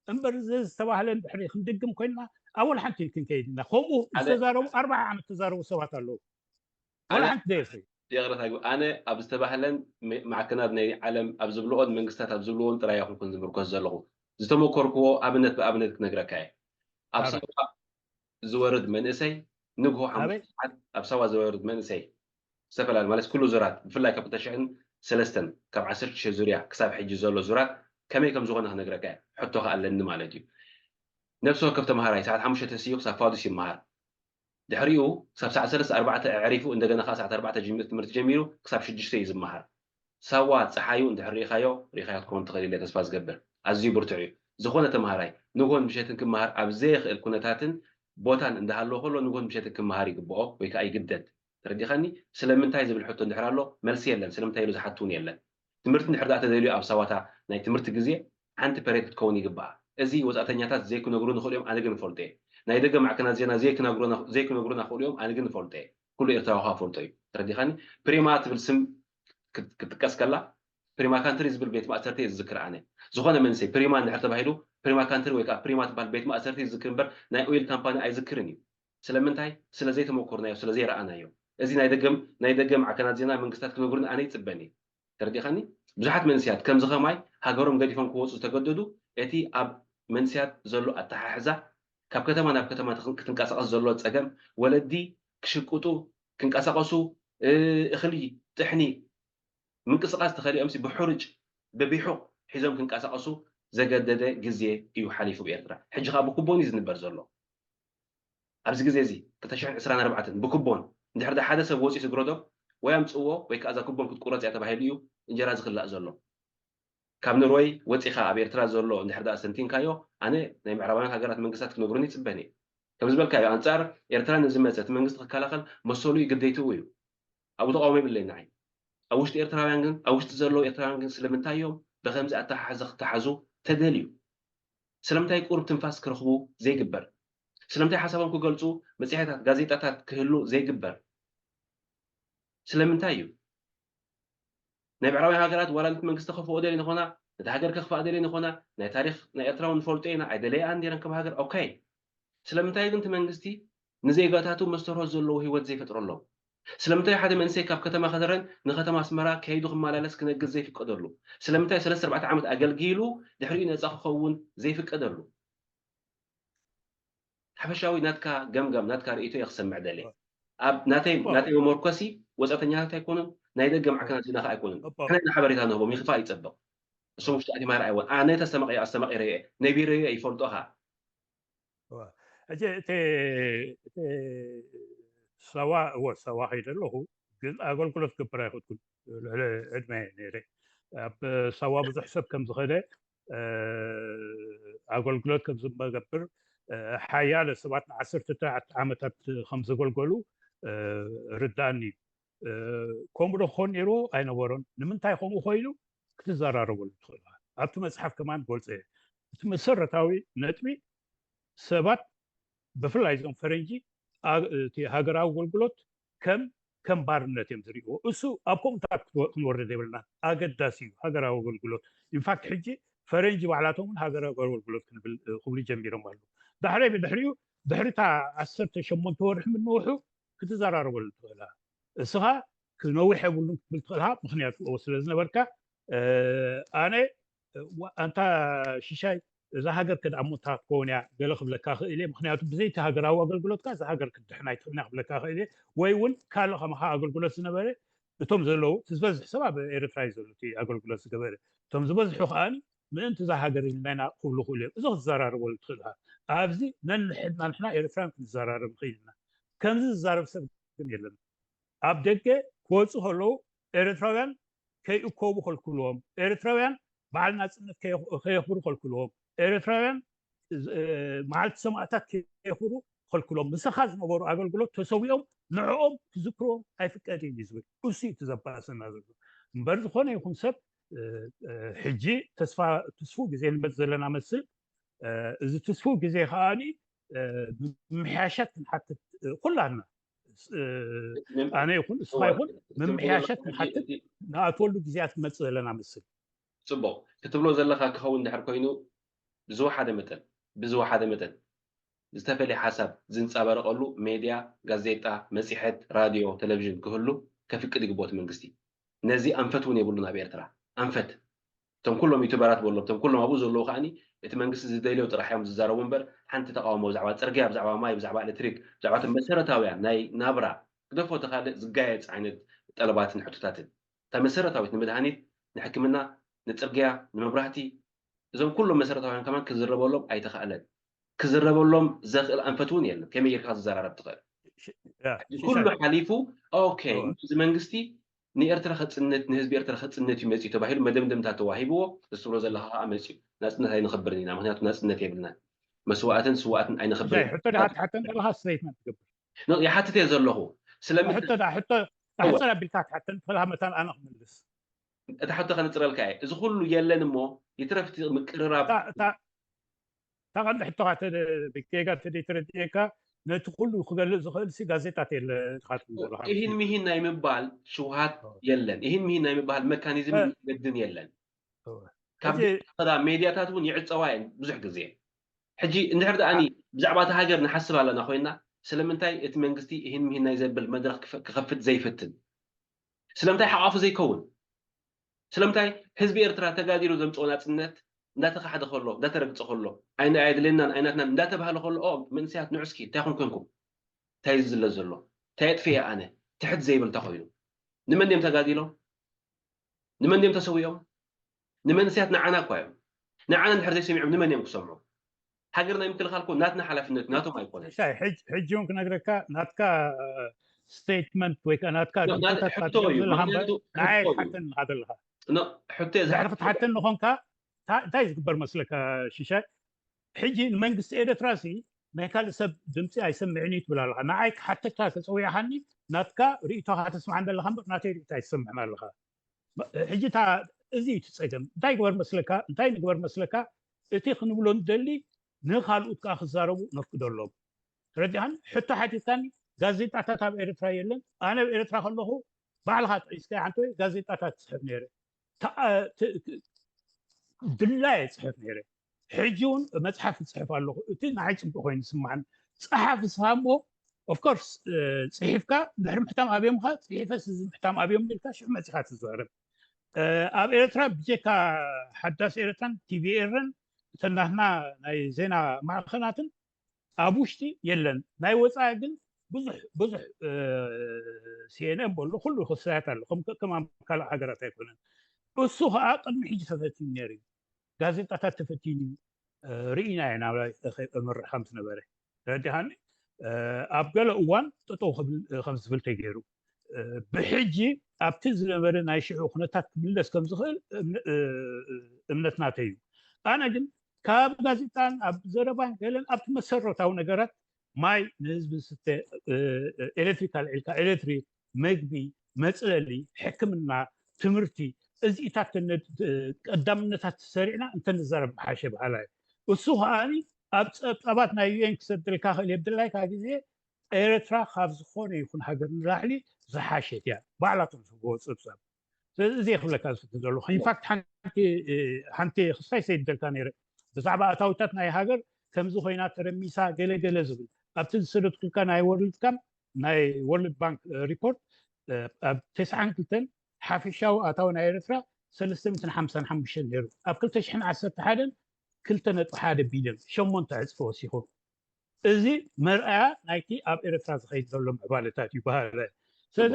እምበር እዚ ዝተባህለ ድሕሪ ክንድግም ኮይንና ኣወል ሓንቲ ክንከይድ ኢና። ከምኡ ዝተዛረቡ ኣርባዓ ዓመት ተዛረቡ ሰባት ኣለዉ። ወላ ሓንቲ ደየፍሪ ይቕረታ ግብ ኣነ ኣብ ዝተባህለን ማዕከናት ናይ ዓለም ኣብ ዝብልኦን መንግስታት ኣብ ዝብልዎን ጥራይ ኣይኮንኩን ዝምርኮስ ዘለኹ። ዝተመኮርክዎ ኣብነት ብኣብነት ክነግረካ እየ። ኣብ ሳዋ ዝወርድ መንእሰይ ንግሆ ሓሙሽተ ሰዓት ኣብ ሳዋ ዝወርድ መንእሰይ ዝተፈላለዩ ማለት ኩሉ ዙራት ብፍላይ ካብ ክልተ ሽሕን ሰለስተን ካብ ዓሰርተ ሽሕ ዙርያ ክሳብ ሕጂ ዘሎ ዙራት ከመይ ከም ዝኾነ ክነግረካ እየ። ሕቶ ከኣለኒ ማለት እዩ። ነፍሲ ወከፍ ተምሃራይ ሰዓት ሓሙሽተ ተሲኡ ክሳብ ፋዱስ ይመሃር። ድሕሪኡ ክሳብ ሰዓት ሰለስተ ኣርባዕተ ኣዕሪፉ እንደገና ከዓ ሰዓት ኣርባዕተ ጀሚሩ ትምህርቲ ጀሚሩ ክሳብ ሽዱሽተ እዩ ዝመሃር። ሳዋ ፀሓዩ እንድሕር ርኢኻዮ ርኢኻዮ ክትከውን ትኽእል ኢለ ተስፋ ዝገብር። ኣዝዩ ብርቱዕ እዩ። ዝኾነ ተምሃራይ ንግሆን ምሸትን ክመሃር ኣብ ዘይኽእል ኩነታትን ቦታን እንዳሃለወ ከሎ ንግሆን ምሸትን ክመሃር ይግብኦ ወይ ከዓ ይግደድ። ተረዲኻኒ? ስለምንታይ ዝብል ሕቶ እንድሕር ኣሎ መልሲ የለን። ስለምንታይ ኢሉ ዝሓትውን የለን። ትምህርቲ እንድሕር ደኣ ተደልዩ ኣብ ሳዋታ ናይ ትምህርቲ ግዜ ሓንቲ ፐሬድ ክትከውን ይግብኣ። እዚ ወፃእተኛታት ዘይክነግሩ ንኽእሉ እዮም፣ ኣነ ግን እፈልጦ እየ። ናይ ደገ ማዕከናት ዜና ዘይክነግሩና ዘይክነግሩና ክእሉ እዮም፣ ኣነ ግን እፈልጦ እየ። ኩሉ ኤርትራዊ ከዓ ፈልጦ እዩ። ተረዲኻኒ? ፕሪማ ትብል ስም ክት- ክትጥቀስ ከላ ፕሪማ ካንትሪ ዝብል ቤት ማእሰርቲ እየ ዝዝክር ኣነ። ዝኾነ መንእሰይ ፕሪማ እንድሕር ተባሂሉ ፕሪማ ካንትሪ ወይ ከዓ ፕሪማ ትበሃል ቤት ማእሰርቲ ዝዝክር እምበር ናይ ኦይል ካምፓኒ ኣይዝክርን እዩ። ስለምንታይ? ስለ ዘይተመኮርናዮ፣ ስለ ዘይረኣናዮ። እዚ ናይ ደገም ናይ ደገ ማዕከናት ዜና መንግስታት ክነግሩን ኣነ ይፅበን እየ። ተረዲኻኒ? ብዙሓት መንእሰያት ከምዚ ከማይ ሃገሮም ገዲፎም ክወፁ ዝተገደዱ እቲ ኣብ መንእሰያት ዘሎ ኣተሓሕዛ ካብ ከተማ ናብ ከተማ ክትንቀሳቐስ ዘሎ ፀገም ወለዲ ክሽቅጡ ክንቀሳቐሱ እኽሊ ጥሕኒ ምንቅስቃስ ተኸሊኦም ብሕሩጭ ብቢሑቕ ሒዞም ክንቀሳቐሱ ዘገደደ ግዜ እዩ ሓሊፉ ብኤርትራ። ሕጂ ከዓ ብኩቦን እዩ ዝንበር ዘሎ። ኣብዚ ግዜ እዚ ክልተ ሽሕን ዕስራን ኣርባዕተን ብኩቦን እንድሕር ሓደ ሰብ ወፂኡ ስግረዶብ ወይ ኣምፅእዎ ወይ ከዓ እዛ ኩቦን ክትቁረፅ እያ ተባሂሉ እዩ እንጀራ ዝክላእ ዘሎ። ካብ ኖርወይ ወፂኻ ኣብ ኤርትራ ዘሎ እንድሕር ደኣ ሰንቲንካዮ ኣነ ናይ ምዕራባውያን ሃገራት መንግስታት ክነግሩኒ ይፅበን እየ። ከም ዝበልካዮ ኣንፃር ኤርትራ ንዝመፀ እቲ መንግስቲ ክከላኸል መሰሉ እዩ ግዴትኡ እዩ። ኣብኡ ተቃውሞ የብለይ ንዓይ። ኣብ ውሽጢ ኤርትራውያን ግን ኣብ ውሽጢ ዘለዉ ኤርትራውያን ግን ስለምንታይ እዮም ብከምዚ ኣተሓሕዛ ክተሓዙ ተደልዩ? ስለምንታይ ቁሩብ ትንፋስ ክረኽቡ ዘይግበር? ስለምንታይ ሓሳቦም ክገልፁ መፅሄታት፣ ጋዜጣታት ክህሉ ዘይግበር? ስለምንታይ እዩ? ናይ ምዕራባውያን ሃገራት ዋላ ነቲ መንግስቲ ከኽፍኦ ደልየን ይኾና፣ ነቲ ሃገር ከኽፍኣ ደልየን ይኾና፣ ናይ ታሪኽ ናይ ኤርትራ እውን ንፈልጦ ኢና፣ ኣይደለየኣን ነይረን ከም ሃገር፣ ኦኬ። ስለምንታይ ግን እቲ መንግስቲ ንዜጋታቱ መስተርሆት ዘለዎ ህይወት ዘይፈጥረሎም? ስለምንታይ ሓደ መንእሰይ ካብ ከተማ ከደረን ንከተማ ኣስመራ ከይዱ ክመላለስ ክነግድ ዘይፍቀደሉ? ስለምንታይ ሰለስተ ኣርባዕተ ዓመት ኣገልጊሉ ድሕሪኡ ነጻ ክኸውን ዘይፍቀደሉ? ሓፈሻዊ ናትካ ገምጋም ናትካ ርእይቶ እየ ክሰምዕ ደልየ። ኣብ ናተይ ናተይ መመርኮሲ ወጻእተኛታት ኣይኮኑን፣ ናይ ደገ ማዕከናት ዜና ከኣ ኣይኮኑን። ንሕና ኢና ሓበሬታ ንህቦም፣ ይኽፋእ ይጸብቕ። እሶም ውሽጢ ኣትዮም ኣይረኣይዎን። ኣነ ተስተማቒረ ኣስተማቒረ እየ፣ ነቢረዮ እየ፣ ይፈልጦ ከኣ። ሕጂ እቲ እቲ ሳዋ እወ ሳዋ ከይደ ኣለኹ፣ ግን ኣገልግሎት ክገብር ኣይክእልኩን። ልዕሊ ዕድመ ነይረ ኣብ ሳዋ ብዙሕ ሰብ ከም ዝኸደ፣ ኣገልግሎት ከም ዝገብር፣ ሓያለ ሰባት ንዓሰርተ ዓመታት ከም ዘገልገሉ ርዳእኒ። ከምኡ ዶ ክኾን ነይርዎ? ኣይነበሮን። ንምንታይ ከምኡ ኮይኑ ክትዘራረበሉ ትኽእል ኢኻ። ኣብቲ መፅሓፍ ከማን ገልፀ። እቲ መሰረታዊ ነጥቢ ሰባት፣ ብፍላይ እዞም ፈረንጂ፣ እቲ ሃገራዊ ኣገልግሎት ከም ከም ባርነት እዮም ዝሪእዎ። እሱ ኣብ ከምኡታት ክንወርድ የብልና። ኣገዳሲ እዩ ሃገራዊ ኣገልግሎት። ኢንፋክት ሕጂ ፈረንጂ ባዕላቶም እውን ሃገራዊ ኣገልግሎት ክንብል ክብሉ ጀሚሮም ኣለዉ። ዳሕራይ ብድሕሪኡ ድሕሪታ ዓሰርተ ሸሞንተ ወርሒ ምንውሑ ክትዘራረበሉ ትኽእላ። እስኻ ክነዊሕ የብሉን ክትብል ትኽእልካ፣ ምክንያቱ ስለ ዝነበርካ። ኣነ ኣንታ ሽሻይ፣ እዛ ሃገር ከድኣ ሞታ ክትከውን እያ ገለ ክብለካ ክእል እየ። ምክንያቱ ብዘይቲ ሃገራዊ ኣገልግሎትካ እዛ ሃገር ክትድሕን ኣይትኽእልና ክብለካ ክእል እየ። ወይ እውን ካልእ ከማኻ ኣገልግሎት ዝነበረ እቶም ዘለዉ፣ እቲ ዝበዝሕ ሰብ ኣብ ኤርትራ እዩ ዘሎ፣ እቲ ኣገልግሎት ዝገበረ። እቶም ዝበዝሑ ከኣ ምእንቲ እዛ ሃገር ኢልና ኢና ክብሉ ክእሉ እዮም። እዚ ክትዘራረበሉ ትኽእል ኢኻ። ኣብዚ ነንሕድና ንሕና ኤርትራን ክንዘራረብ ንኽእል ኢና። ከምዚ ዝዛረብ ሰብ ግን የለን። ኣብ ደገ ክወፁ ከለዉ ኤርትራውያን ከይእከቡ ከልክልዎም፣ ኤርትራውያን በዓል ናፅነት ከየኽብሩ ከልክልዎም፣ ኤርትራውያን መዓልቲ ሰማእታት ከየኽብሩ ከልክልዎም። ምሳኻ ዝነበሩ ኣገልግሎት ተሰዊኦም ንዕኦም ክዝክርዎም ኣይፍቀድ እዩ ዝብል። እሱ እዩ እቲ ዘባእሰና ዘሎ። እምበር ዝኾነ ይኹን ሰብ ሕጂ ተስፋ ትስፉ ግዜ ንመፅ ዘለና መስል፣ እዚ ትስፉ ግዜ ከዓኒ ምምሕያሻት ክንሓትት ኩላና፣ ኣነ ይኹን እስኻ ይኹን ምምሕያሻት ክንሓትት ንኣትወሉ ግዜያት ንመጽእ ዘለና መስል። ጽቡቕ ክትብሎ ዘለኻ ክኸውን ድሕር ኮይኑ ብዝወሓደ መጠን ብዝወሓደ መጠን ዝተፈለየ ሓሳብ ዝንጸባረቐሉ ሜድያ፣ ጋዜጣ፣ መጺሐት፣ ራድዮ፣ ቴሌቪዥን ክህሉ ከፍቅድ ይግብኦ እቲ መንግስቲ። ነዚ ኣንፈት እውን የብሉን ኣብ ኤርትራ ኣንፈት። እቶም ኩሎም ዩቱበራት በሎም እቶም ኩሎም ኣብኡ ዘለዉ ከዓኒ እቲ መንግስቲ ዝደልዮ ጥራሕ እዮም ዝዛረቡ እምበር ሓንቲ ተቃውሞ ብዛዕባ ጽርግያ፣ ብዛዕባ ማይ፣ ብዛዕባ ኤሌክትሪክ፣ ብዛዕባ እቶም መሰረታውያን ናይ ናብራ ግደፎ እቲ ካልእ ዝጋየጽ ዓይነት ጠለባትን ሕቶታትን እታ መሰረታዊት ንመድሃኒት፣ ንሕክምና፣ ንጽርግያ፣ ንመብራህቲ እዞም ኩሎም መሰረታውያን ከማን ክዝረበሎም ኣይተኻእለን። ክዝረበሎም ዘኽእል ኣንፈት እውን የለን። ከመይ ጌርካ ክትዘራረብ ትኽእል? ኩሉ ሓሊፉ ኦኬ እዚ መንግስቲ ንኤርትራ ከጽንት ንህዝቢ ኤርትራ ከጽንት እዩ መጽዩ ተባሂሉ መደምደምታ ተዋሂብዎ። እሱ ብሎ ዘለካ ከዓ መጽዩ ናጽነት ኣይንኸብርን ኢና ምክንያቱ ናጽነት የብልናን መስዋእትን ስዋእትን ኣይንኸብርን። ሕቶ ድካ ትሓተን ዘለካ ስትሬትመንት ትገብር። ይሓትት እየ ዘለኹ ስለምንታይ ሕቶ ኣሕፅር ኣቢልካ ትሓተን ትኽእል መታን ኣነ ክምልስ። እቲ ሕቶ ከነፅረልካ እየ። እዚ ኩሉ የለን እሞ ይትረፍ እቲ ምቅርራብ እታ ቀንዲ ሕቶኻ ጌጋ ተደይተረድኤካ ነቲ ኩሉ ክገልፅ ዝኽእል ሲ ጋዜጣት የለ ኢኻ ትብሎ ዘለኻ። ኢሂን ምሂን ናይ ምባል ሽውሃት የለን። ኢሂን ምሂን ናይ ምባል መካኒዝምን መንገድን የለን። ካብ ሜድያታት እውን ይዕፀዋ እየን ብዙሕ ግዜ። ሕጂ እንድሕር ደኣኒ ብዛዕባ እቲ ሃገር ንሓስብ ኣለና ኮይና ስለምንታይ እቲ መንግስቲ ኢሂን ምሂን ናይ ዘብል መድረክ ክኸፍት ዘይፍትን? ስለምንታይ ሓቋፉ ዘይከውን? ስለምንታይ ህዝቢ ኤርትራ ተጋዲሉ ዘምፅኦ ናፅነት እንዳተኻሕደ ከሎ እንዳተረግፀ ከሎ ኣይና ኣየድልየናን ኣይናትናን እንዳተባህለ ከሎ ኦ መንእሰያት ንዑ እስኪ እንታይ ኹም ኮንኩም እንታይ ዝዝለ ዘሎ እንታይ ኣጥፍየ ኣነ ትሕት ዘይብል እንተ ኮይኑ ንመን ድዮም ተጋዲሎም ንመን ድዮም ተሰዊኦም ንመንእሰያት ንዓና እኳ እዮም ንዓና እንድሕር ዘይሰሚዖም ንመን እዮም ክሰምዑ ሃገር ናይ ምክልኻል እኮ ናትና ሓላፍነት ናቶም ኣይኮነን። ሕጂ እውን ክነግረካ ናትካ ስቴትመንት ወይ ከዓ ናትካ ሕቶ እዩ። ንዓይ ትሓተኒ ኢኻ ዘለኻ። ሕቶ እየ ድሕሪ ክትሓተኒ ንኾንካ እንታይ ዝግበር መስለካ ሽሻይ? ሕጂ ንመንግስቲ ኤርትራ ሲ ናይ ካልእ ሰብ ድምፂ ኣይሰምዕን እዩ ትብል ኣለኻ። ንዓይ ክሓተካ ተፀዊዕኻኒ ናትካ ርእይቶኻ ተስምዓን ዘለኻ እምበር ናተይ ርእይቶ ኣይትሰምዕን ኣለኻ። ሕጂ እታ እዚ እዩ እቲ ጸገም። እንታይ ግበር መስለካ እንታይ ንግበር መስለካ እቲ ክንብሎ ንደሊ ንኻልኡት ከዓ ክዛረቡ ነፍቅደሎም። ተረዲኻኒ? ሕቶ ሓቲትካኒ ጋዜጣታት ኣብ ኤርትራ የለን። ኣነ ኣብ ኤርትራ ከለኹ ባዕልኻ ጠቂስካ ሓንቲ ወይ ጋዜጣታት ትጽሕፍ ነይረ። ድላየ ጽሕፍ ነይረ። ሕጂ እውን መፅሓፍ ይፅሕፍ ኣለኹ። እቲ ንዓይ ፅቡቅ ኮይኑ ዝስማዓኒ ፀሓፊ ስሃሞ ኦፍኮርስ ፅሒፍካ ድሕሪ ምሕታም ኣብዮምካ ፅሒፈስ እዚ ምሕታም ኣብዮም ኢልካ ሽዑ መፂኻ ትዛረብ። ኣብ ኤርትራ ብጀካ ሓዳስ ኤርትራን ቲቪ ኤረን እተን ናትና ናይ ዜና ማዕኸናትን ኣብ ውሽጢ የለን። ናይ ወፃኢ ግን ብዙሕ ብዙሕ ሲኤንኤን በሎ ኩሉ ክስያት ኣሎ ከም ከም ካልእ ሃገራት ኣይኮነን። እሱ ከዓ ቅድሚ ሕጂ ተፈትዩ ነይሩ እዩ። ጋዜጣታት ተፈቲኑ እዩ። ርኢና ኢና ናብራ እምርሕ ከም ዝነበረ ረዲኻኒ። ኣብ ገለ እዋን ጠጠው ከም ዝብል ተገይሩ፣ ብሕጂ ኣብቲ ዝነበረ ናይ ሽዑ ኩነታት ክምለስ ከም ዝኽእል እምነትናተ እዩ። ኣነ ግን ካብ ጋዜጣን ኣብ ዘረባን ገለን ኣብቲ መሰረታዊ ነገራት፣ ማይ ንህዝቢ ዝስተ፣ ኤሌክትሪክ ኣልዒልካ፣ ኤሌክትሪክ፣ መግቢ፣ መፅለሊ፣ ሕክምና፣ ትምህርቲ፣ እዚኢታት ቀዳምነታት ተሰሪዕና እንተንዛረብ ምሓሸ በሃላይ። እሱ ከዓኒ ኣብ ፀብፃባት ናይ ዩኤን ክሰደልካ ክእል የብድላይካ ግዜ ኤረትራ ካብ ዝኾነ ይኹን ሃገር ንላዕሊ ዝሓሸት እያ፣ ባዕላቶም ዝህብዎ ጸብጻብ። ስለዚ እዚ ክብለካ ዝፍትን ዘለኹ። ኢንፋክት ሓንቲ ሓንቲ ክስታይ ሰይደልካ ነይረ፣ ብዛዕባ ኣታዊታት ናይ ሃገር ከምዚ ኮይና ተረሚሳ ገለ ገለ ዝብል ኣብቲ ዝሰደድኩልካ ናይ ወርልድ ካም ናይ ወርልድ ባንክ ሪፖርት ኣብ ተስዓን ክልተን ሓፊሻዊ ኣታዊ ናይ ኤረትራ ሰለስተ ሚእትን ሓምሳን ሓሙሽተን ነይሩ፣ ኣብ ክልተ ሽሕን ዓሰርተ ሓደን ክልተ ነጥቢ ሓደ ቢልዮን፣ ሸሞንተ ዕጽፊ ወሲኹ። እዚ መርኣያ ናይቲ ኣብ ኤረትራ ዝኸይድ ዘሎ ምዕባለታት እዩ በሃለ። ስለዚ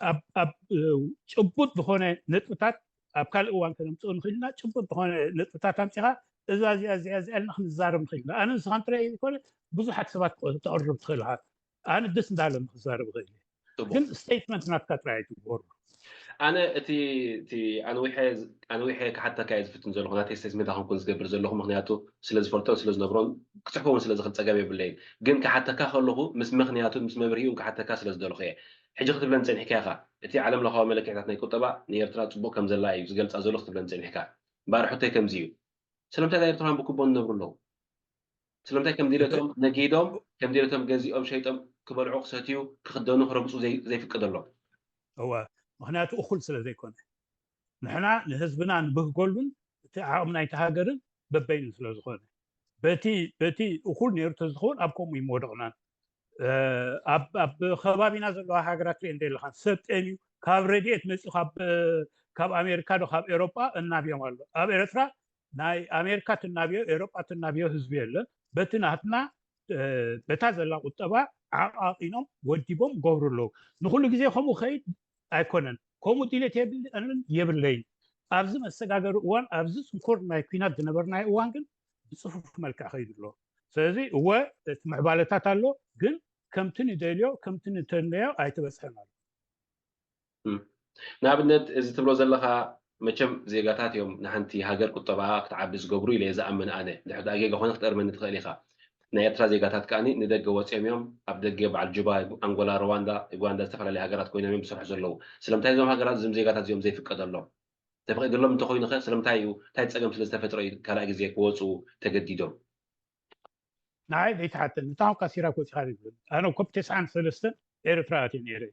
ኣብ ጭቡጥ ዝኾነ ነጥብታት ኣብ ካልእ እዋን ከነምፅኦ ንኽእል ኢና። ጭቡጥ ዝኾነ ነጥብታት ኣምፂኻ እዛ እዚኣ እዚኣ እዚኣ ኢልና ክንዛረብ ንኽእል ኢና። ኣነ ንስኻን ጥራይ ዘይኮነ ብዙሓት ሰባት ተቕርብ ትኽእል ኢኻ። ኣነ ደስ እንዳለ ክዛረብ እኽእል እየ። ግን ስቴትመንት ናትካ ጥራይ ኣይትግበሩ። ኣነ እቲ ኣንዊሐ ኣንዊሐ ክሓተካ እየ ዝፍትን ዘለኹ፣ ናተይ ስቴትመንት ኣይኮንኩን ዝገብር ዘለኹ፣ ምክንያቱ ስለ ዝፈልጦን ስለ ዝነብሮን ክፅሕፎ እውን ስለ ዝኽእል ፀገም የብለይን። ግን ክሓተካ ከለኹ ምስ ምክንያቱን ምስ መብርሂኡን ክሓተካ ስለ ዝደለኹ እየ። ሕጂ ክትብለኒ ፀኒሕካ ኢኻ፣ እቲ ዓለም ለኻዊ መለክዕታት ናይ ቁጠባ ንኤርትራ ፅቡቕ ከም ዘላ እዩ ዝገልፃ ዘሎ ክትብለኒ ፀኒሕካ። እምበኣር ሕቶይ ከምዚ እዩ፣ ስለምንታይ እታ ኤርትራውያን ብኩቦን ይነብሩ ኣለዉ? ስለምንታይ ከም ድሌቶም ነጊዶም፣ ከም ድሌቶም ገዚኦም ሸይጦም ክበልዑ፣ ክሰትዩ፣ ክኽደኑ፣ ክረግፁ ዘይፍቀደሎም? እወ፣ ምኽንያቱ እኹል ስለ ዘይኮነ። ንሕና ንህዝብና ንብህገሉን እቲ ዓቕሚ ናይቲ ሃገርን በበይኑ ስለ ዝኾነ፣ በቲ በቲ እኹል ነይሩ ተዝኸውን ኣብ ከምኡ ይመወደቕናን። ኣብ ከባቢና ዘለዋ ሃገራት ሪኦ እንደ ኣለኻ ሰብ ጠምዩ ካብ ረድኤት መፂኡ ካብ ኣሜሪካ ዶ ካብ ኤሮጳ እናብዮም ኣሎ። ኣብ ኤርትራ ናይ ኣሜሪካ ትናብዮ ኤሮጳ ትናብዮ ህዝቢ የለን። በቲ ናትና በታ ዘላ ቁጠባ ዓቃቂኖም ወዲቦም ገብሩ ኣለዉ። ንኩሉ ግዜ ከምኡ ከይድ ኣይኮነን። ከምኡ ድሌት የብለንን የብለይን። ኣብዚ መሰጋገሪ እዋን ኣብዚ ፅንኮር ናይ ኩናት ዝነበርናዮ እዋን ግን ብፅፉፍ መልክዕ ከይዱ ኣሎ። ስለዚ እወ እቲ ምዕባለታት ኣሎ፣ ግን ከምቲ ንደልዮ ከምቲ ንተንበዮ ኣይተበፅሐን ኣሎ። ንኣብነት እዚ ትብሎ ዘለኻ መቸም ዜጋታት እዮም ንሓንቲ ሃገር ቁጠባኣ ክትዓቢ ዝገብሩ ኢለ እየ ዝኣምን ኣነ። ድሕር ደኣ ጌጋ ኮይነ ክትእርመኒ ትኽእል ኢኻ። ናይ ኤርትራ ዜጋታት ከኣ ንደገ ወፂኦም እዮም። ኣብ ደገ በዓል ጁባ፣ ኣንጎላ፣ ሩዋንዳ፣ ዩጋንዳ፣ ዝተፈላለዩ ሃገራት ኮይኖም እዮም ዝሰርሑ ዘለዉ። ስለምንታይ እዞም ሃገራት እዞም ዜጋታት እዚኦም ዘይፍቀደሎም? ተፈቒድሎም እንተኾይኑ ኸ ስለምንታይ እዩ? እንታይ ፀገም ስለ ዝተፈጥረ እዩ ካልኣይ ግዜ ክወፁ ተገዲዶም? ንዓይ ዘይትሓተኒ፣ ንታንኳ ሲራክ ወፂኻ ዝብል ኣነ ኮብ ተስዓን ሰለስተን ኤርትራ ኣትየ ነይረ።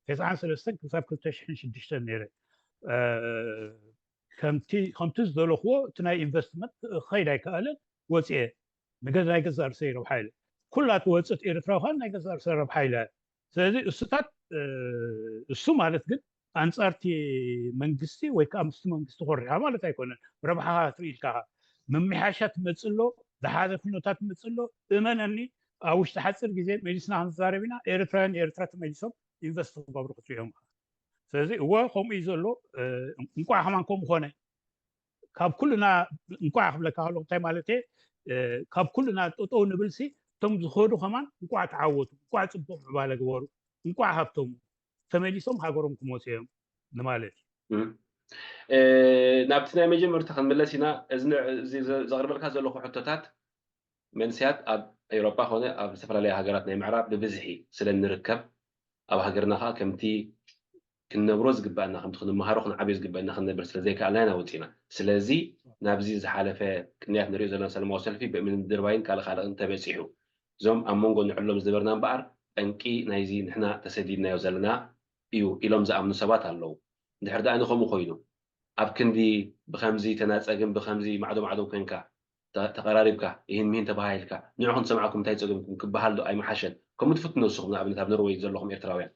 ተስዓን ሰለስተን ክሳብ ክልተ ሽሕን ሽዱሽተን ነይረ። ከምቲ ከምቲ ዝደለኽዎ እቲ ናይ ኢንቨስትመንት ክኸይድ ኣይከኣለን፣ ወፅየ። ንገዛ ናይ ገዛእ ርእሰይ ረብሓ ኢለ። ኩላ ትወፅእ ኤርትራ ኳን ናይ ገዛእ ርእሰ ረብሓ ኢለ። ስለዚ እሱታት እሱ ማለት ግን ኣንፃርቲ መንግስቲ ወይ ከዓ ምስቲ መንግስቲ ኮሪኻ ማለት ኣይኮነን። ረብሓኻ ትርኢ ኢልካ ምምሕያሻት ትመፅእ ኣሎ፣ ዝሓዘ ኩነታት ትመፅእ ኣሎ። እመነኒ ኣብ ውሽጢ ሓፂር ግዜ መሊስና ክንዛረብ ኢና። ኤርትራውያን ንኤርትራ ተመሊሶም ኢንቨስት ክገብሩ ክትሪኦም። ስለዚ እወ ከምኡ እዩ ዘሎ። እንቋዕ ከማን ከምኡ ኮነ። ካብ ኩልና እንቋዕ ክብለካ ከለኹ እንታይ ማለት እየ፣ ካብ ኩልና ጠጠው ንብልሲ እቶም ዝኸዱ ከማን እንቋዕ ተዓወቱ፣ እንቋዕ ፅቡቕ ምዕባለ ግበሩ፣ እንቋዕ ሃብተሙ ተመሊሶም ሃገሮም ክመፁ እዮም ንማለት እዩ። ናብቲ ናይ መጀመርታ ክንምለስ ኢና። እዚ ዘቕርበልካ ዘለኹ ሕቶታት መንስያት ኣብ ኤውሮጳ ኮነ ኣብ ዝተፈላለዩ ሃገራት ናይ ምዕራብ ብብዝሒ ስለ እንርከብ፣ ኣብ ሃገርና ከዓ ከምቲ ክንነብሮ ዝግበኣና፣ ከምቲ ክንመሃሮ ክንዓብዮ ዝግበኣና ክንነብር ስለ ዘይከኣልና ኢና ወፂና። ስለዚ ናብዚ ዝሓለፈ ቅንያት ንሪኦ ዘለና ሰላማዊ ሰልፊ ብምድርባይን ካልእ ካልእን ተበፂሑ፣ እዞም ኣብ መንጎ ንዕሎም ዝነበርና እምበኣር ጠንቂ ናይዚ ንሕና ተሰዲድናዮ ዘለና እዩ ኢሎም ዝኣምኑ ሰባት ኣለዉ። እንድሕር ደኣ ንከምኡ ኮይኑ ኣብ ክንዲ ብኸምዚ ተናፀግን ብኸምዚ ማዕዶ ማዕዶ ኮንካ ተቐራሪብካ ይህን ምሂን ተባሃሂልካ ንዑ ክንሰምዓኩም እንታይ ፀገምኩም ክበሃል ዶ ኣይመሓሸን? ከምኡ ትፍትኑ ንስኹም ንኣብነት ኣብ ኖርወይ ዘለኹም ኤርትራውያን።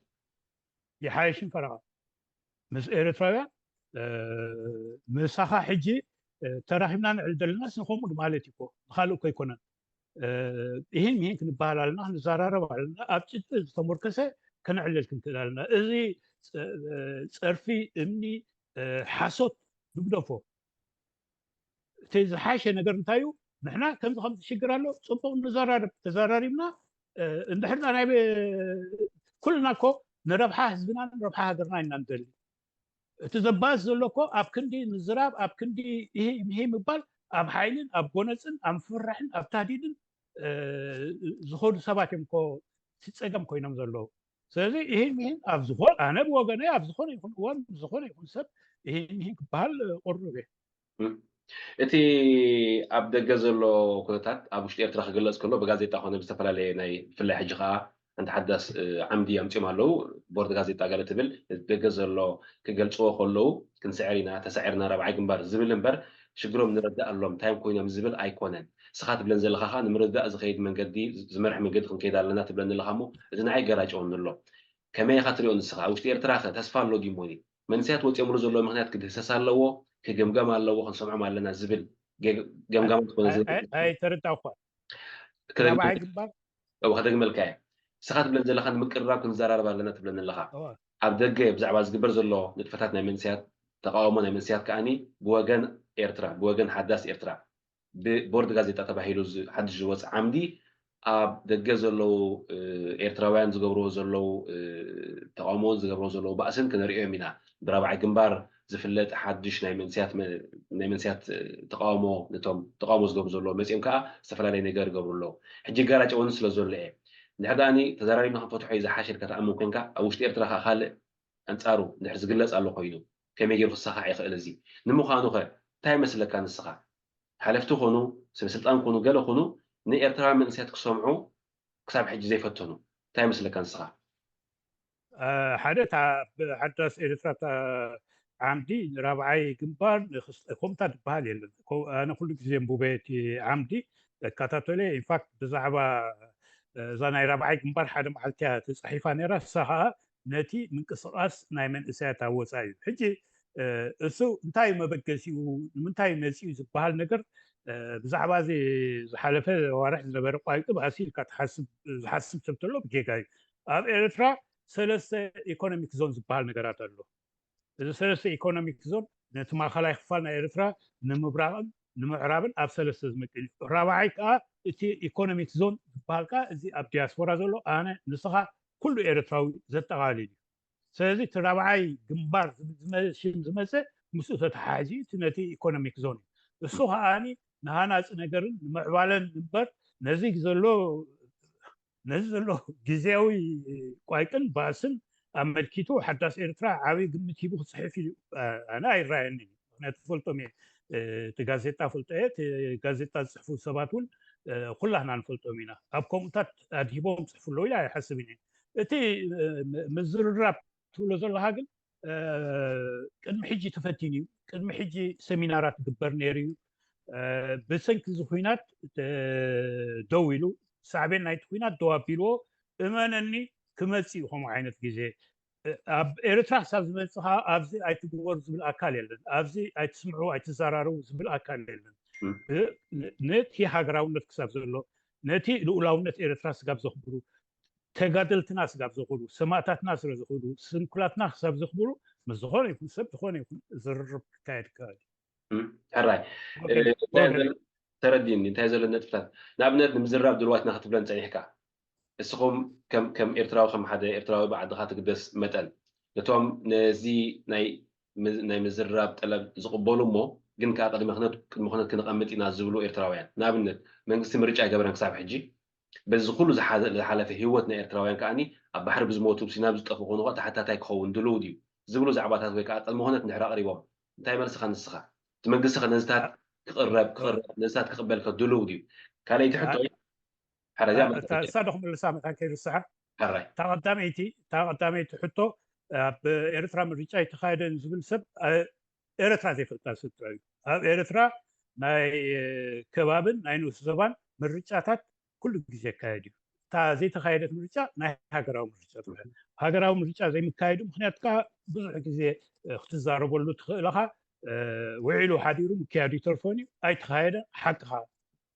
ይሓይሽን ፈረቓ ምስ ኤርትራውያን ምሳኻ ሕጂ ተራኺብና ንዕል ዘለና ንኸምኡ ማለት እዩ። ብኻልእ እኮ ኣይኮነን። ይህን ምሂን ክንበሃል ኣለና፣ ክንዘራረብ ኣለና፣ ኣብ ጭብጢ ዝተሞርከሰ ከነዕልል ክንክእል ኣለና። እዚ ፀርፊ እምኒ ሓሶት ንግደፎ። እቲ ዝሓሸ ነገር እንታይ እዩ? ንሕና ከምዚ ከምዚ ሽግር ኣሎ፣ ፅቡቕ ንዘራረብ፣ ተዘራሪብና እንድሕር ናይ ኩልና እኮ ንረብሓ ህዝብናን ረብሓ ሃገርና ኢና ንደሊ። እቲ ዘባእስ ዘሎ እኮ ኣብ ክንዲ ምዝራብ፣ ኣብ ክንዲ ይሄ ይሄ ምባል ኣብ ሓይልን ኣብ ጎነፅን ኣብ ምፍርራሕን ኣብ ታህዲድን ዝኸዱ ሰባት እዮም እኮ እቲ ፀገም ኮይኖም ዘለዉ። ስለዚ ይህን ይህን ኣብ ዝኾን ኣነ ብወገነይ ኣብ ዝኾነ ይኹን እዋን ዝኾነ ይኹን ሰብ ይህን ይህን ክበሃል ቅሩብ እየ። እቲ ኣብ ደገ ዘሎ ኩነታት ኣብ ውሽጢ ኤርትራ ክግለፅ ከሎ ብጋዜጣ ኮነ ብዝተፈላለየ ናይ ብፍላይ ሕጂ ከዓ ሓንቲ ሓዳስ ዓምዲ ኣምፅኦም ኣለዉ። ቦርድ ጋዜጣ ገለ ትብል ደገ ዘሎ ክገልፅዎ ከለዉ ክንስዕር ኢና ተሳዒርና ራብዓይ ግንባር ዝብል እምበር ሽግሮም ንረዳእ ኣሎም እንታይ ኮይኖም ዝብል ኣይኮነን። ንስኻ ትብለን ዘለኻ ከዓ ንምርዳእ ዝኸይድ መንገዲ ዝመርሕ መንገዲ ክንከይድ ኣለና ትብለኒ ኣለኻ እሞ እቲ ንዓይ ገራጭወኒ ኣሎ። ከመይ ኢኻ ትሪኦ ንስኻ? ኣብ ውሽጢ ኤርትራ ከ ተስፋ ኣሎ ድዩ እሞኒ? መንእሰያት ወፂኦምሉ ዘለዉ ምኽንያት ክድህሰስ ኣለዎ፣ ክግምገም ኣለዎ፣ ክንሰምዖም ኣለና ዝብል ገምጋም ትኾነ ኣይተረዳእኳ። ከደግመልካ እየ። ንስኻ ትብለን ዘለኻ ንምቅርራብ ክንዘራረብ ኣለና ትብለኒ ኣለኻ። ኣብ ደገ ብዛዕባ ዝግበር ዘሎ ንጥፈታት ናይ መንእሰያት ተቃውሞ ናይ መንእሰያት ከዓኒ ብወገን ኤርትራ ብወገን ሓዳስ ኤርትራ ብቦርድ ጋዜጣ ተባሂሉ ሓድሽ ዝወፅ ዓምዲ ኣብ ደገ ዘለዉ ኤርትራውያን ዝገብርዎ ዘለዉ ተቃውሞን ዝገብርዎ ዘለዉ ባእስን ክንሪኦም ኢና። ብራብዓይ ግንባር ዝፍለጥ ሓድሽ ናይ መንስያት ናይ መንስያት ተቃውሞ ነቶም ተቃውሞ ዝገብሩ ዘለዉ መፅኦም ከዓ ዝተፈላለየ ነገር ይገብሩ ኣለዉ። ሕጂ ጋራጨ እውን ስለ ዘሎ እየ። እንድሕር ደኣኒ ተዘራሪብና ክንፈትሖ እዩ ዝሓሸ ኢልካ ትኣምን ኮንካ ኣብ ውሽጢ ኤርትራ ከዓ ካልእ ኣንፃሩ እንድሕር ዝግለፅ ኣሎ ኮይኑ ከመይ ገይሩ ክሰኻዕ ይኽእል? እዚ ንምዃኑ ኸ እንታይ ይመስለካ ንስኻ? ሓለፍቲ ኾኑ ሰብ ስልጣን ኮኑ ገለ ኾኑ ንኤርትራውያን መንእሰያት ክሰምዑ ክሳብ ሕጂ ዘይፈተኑ እንታይ ይመስለካ ንስኻ? ሓደ ሓዳስ ኤርትራ ዓምዲ ንራብዓይ ግንባር ከምታ ዝበሃል የለን። ኣነ ኩሉ ግዜ ንቡበ እቲ ዓምዲ እከታተሎ። ኢንፋክት ብዛዕባ እዛ ናይ ራብዓይ ግንባር ሓደ መዓልቲ እያ ተፃሒፋ ነይራ። እሳ ከዓ ነቲ ምንቅስቃስ ናይ መንእሰያት ኣወፃ እዩ። ሕጂ እሱ እንታይ መበገሲኡ ንምንታይ መፂኡ ዝበሃል ነገር ብዛዕባ እዚ ዝሓለፈ ዋርሕ ዝነበረ ቋይቂ ብኣሲ ኢልካ ዝሓስብ ሰብ ተሎ ብጌጋ እዩ። ኣብ ኤርትራ ሰለስተ ኢኮኖሚክ ዞን ዝበሃል ነገራት ኣሎ። እዚ ሰለስተ ኢኮኖሚክ ዞን ነቲ ማእኸላይ ክፋል ናይ ኤርትራ ንምብራቕን ንምዕራብን ኣብ ሰለስተ ዝመቅል እዩ። ራብዓይ ከዓ እቲ ኢኮኖሚክ ዞን ዝበሃል ከዓ እዚ ኣብ ዲያስፖራ ዘሎ ኣነ ንስኻ ኩሉ ኤርትራዊ ዘጠቓልል እዩ። ስለዚ እቲ ራብዓይ ግንባር ሽም ዝመፀ ምስኡ ተተሓሒዙ እቲ ነቲ ኢኮኖሚክ ዞን እዩ። እሱ ከዓኒ ንሃናፂ ነገርን ንምዕባለን እምበር ነዚ ዘሎ ነዚ ዘሎ ግዜያዊ ቋይቅን ባእስን ኣመልኪቱ ሓዳስ ኤርትራ ዓብዪ ግምት ሂቡ ክፅሕፍ እዩ ኣነ ኣይረኣየኒ። ምክንያቱ ፈልጦም እየ እቲ ጋዜጣ ፈልጦ እየ። እቲ ጋዜጣ ዝፅሕፉ ሰባት እውን ኩላህና ንፈልጦም ኢና። ኣብ ከምኡታት ኣድሂቦም ፅሕፉ ኣለዉ ኢለ ኣይሓስብን እየ። እቲ ምዝርራብ ትብሎ ዘለካ ግን ቅድሚ ሕጂ ተፈቲኑ እዩ። ቅድሚ ሕጂ ሰሚናራት ይግበር ነይሩ እዩ። ብሰንኪ እዚ ኩናት ደው ኢሉ ሳዕቤን ናይቲ ኩናት ደው ኣቢልዎ እመነኒ ክመፅእ እዩ ከምኡ ዓይነት ግዜ ኣብ ኤርትራ ክሳብ ዝመፅእ ከዓ ኣብዚ ኣይትግበሩ ዝብል ኣካል የለን። ኣብዚ ኣይትስምዑ ኣይትዘራረቡ ዝብል ኣካል የለን። ነቲ ሃገራውነት ክሳብ ዘሎ ነቲ ልኡላውነት ኤርትራ ስጋብ ዘኽብሩ ተጋደልትና ስጋብ ዘኽብሩ ሰማእታትና ስለ ዝኽብሩ ስንኩላትና ክሳብ ዘኽብሩ ምስ ዝኾነ ይኹን ሰብ ዝኾነ ይኹን ዝርርብ ክካየድ ይከኣል እዩ። ሕራይ ተረዲኒ እንታይ ዘሎ ነጥብታት ንኣብነት ንምዝራብ ድልዋትና ክትብለን ፀኒሕካ እስኹም ከም ኤርትራዊ ከም ሓደ ኤርትራዊ ብዓድኻ ትግደስ መጠን ነቶም ነዚ ናይ ምዝራብ ጠለብ ዝቕበሉ እሞ ግን ከዓ ቅድሚ ክነት ቅድሚ ክነት ክንቐምጥ ኢና ዝብሉ ኤርትራውያን ንኣብነት መንግስቲ ምርጫ ኣይገበረን ክሳብ ሕጂ በዚ ኩሉ ዝሓለፈ ህይወት ናይ ኤርትራውያን ከዓኒ ኣብ ባሕሪ ብዝሞቱ ብሲናብ ዝጠፍኡ ኮኑ ተሓታታይ ክኸውን ድልው ድዩ ዝብሉ ዛዕባታት ወይ ከዓ ቅድሚ ኩነት እንድሕር ኣቕሪቦም እንታይ መልስኻ ንስኻ እቲ መንግስቲ ከ ነዚታት ክቕረብ ክቕረብ ነዚታት ክቕበል ከ ድልው ድዩ ካልኣይቲ ሕቶ እሳ ዶ ክምልሳ መታን ከይርስሓ እታ ቀዳመይቲ እታ ቀዳመይቲ ሕቶ ኣብ ኤርትራ ምርጫ ኣይተኻየደን ዝብል ሰብ ኤረትራ ዘይፈልጣ ስድራ እዩ ኣብ ኤረትራ ናይ ከባብን ናይ ንኡስ ዞባን ምርጫታት ኩሉ ግዜ ይካየድ እዩ እታ ዘይተኻየደት ምርጫ ናይ ሃገራዊ ምርጫ ትበሃል ሃገራዊ ምርጫ ዘይምካየዱ ምክንያት ከዓ ብዙሕ ግዜ ክትዛረበሉ ትኽእልኻ ውዒሉ ሓዲሩ ምክያዱ ይተርፎን እዩ ኣይተኻየደ ሓቅኻ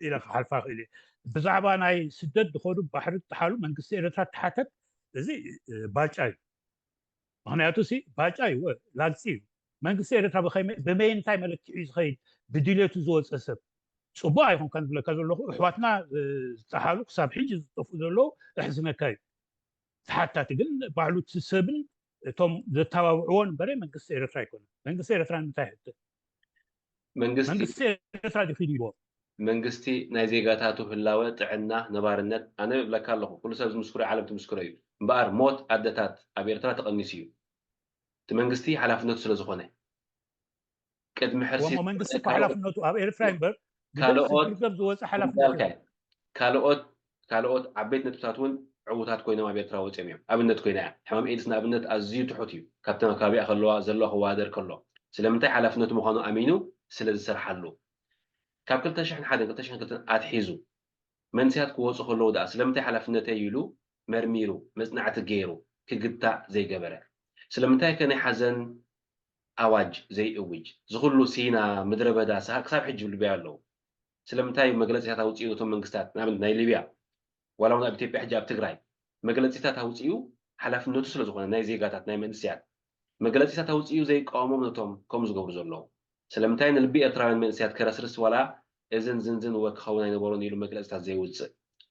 ኢለ ክሓልፋ ክእል እየ ብዛዕባ ናይ ስደት ዝኸዱ ባሕሪ ዝጠሓሉ መንግስቲ ኤረትራ ተሓተት እዚ ባጫ እዩ ምክንያቱ ሲ ባጫ እዩ ላግፂ እዩ መንግስቲ ኤረትራ ብመይ እንታይ መለክዒ ዝኸይድ ብድልየቱ ዝወፀ ሰብ ፅቡቅ ኣይኮንካን ዝብለካ ዘለኹ። ኣሕዋትና ዝጠሓሉ ክሳብ ሕጂ ዝጠፍኡ ዘለዉ እሕዝነካ እዩ። ተሓታቲ ግን ባዕሉ እቲ ሰብን እቶም ዘተባብዕዎን እምበረ መንግስቲ ኤርትራ ኣይኮነን። መንግስቲ ኤርትራ ንምንታይ ይሕትን? መንግስቲ መንግስቲ ኤርትራ ድዩ ኪዱ ኢልዎ? መንግስቲ ናይ ዜጋታቱ ህላወ፣ ጥዕና፣ ነባርነት ኣነ እብለካ ኣለኹ። ኩሉ ሰብ ዝምስክሮ እዩ፣ ዓለም ትምስክሮ እዩ። እምበኣር ሞት ኣደታት ኣብ ኤርትራ ተቐኒሱ እዩ። እቲ መንግስቲ ሓላፍነቱ ስለ ዝኾነ ቅድሚ ሕርሲ ወሞ መንግስቲ እኮ ሓላፍነቱ ኣብ ኤርትራ እምበር ካልኦት ብገንዘብ ዝወፀ ሓላፍነት እንዳልካ ካልኦት ካልኦት ዓበይቲ ነጥብታት እውን ዕዉታት ኮይኖም ኣብ ኤርትራ ወፂኦም እዮም። ኣብነት ኮይና እያ ሕማም ኤድስ ንኣብነት ኣዝዩ ትሑት እዩ። ካብተን ኣብ ከባቢኣ ከለዋ ዘለዋ ክወዳደር ከሎ ስለምንታይ ሓላፍነቱ ምዃኑ ኣሚኑ ስለ ዝሰርሓሉ ካብ ክልተ ሽሕን ሓደን ክልተ ሽሕን ክልተን ኣትሒዙ መንስያት ክወፁ ከለዉ ደኣ ስለምንታይ ሓላፍነተይ ኢሉ መርሚሩ መፅናዕቲ ገይሩ ክግታእ ዘይገበረ? ስለምንታይ ከ ናይ ሓዘን ኣዋጅ ዘይእውጅ? ዝኹሉ ሲና ምድረ በዳ ሰሃ ክሳብ ሕጂ ልብያ ኣለዉ። ስለምንታይ መግለፂታት ኣውፅኡ ነቶም መንግስታት ንኣብነት ናይ ሊብያ ዋላ እውን ኣብ ኢትዮጵያ ሕጂ ኣብ ትግራይ መግለፂታት ኣውፅኡ ሓላፍነቱ ስለ ዝኾነ ናይ ዜጋታት ናይ መንስያት መግለፂታት ኣውፅኡ ዘይቃወሞም ነቶም ከምኡ ዝገብሩ ዘለዉ? ስለምንታይ ንልቢ ኤርትራውያን መንእስያት ከረስርስ ዋላ እዝን ዝንዝን እወ ክኸውን ኣይነበሮን ኢሉ መግለፅታት ዘይውፅእ?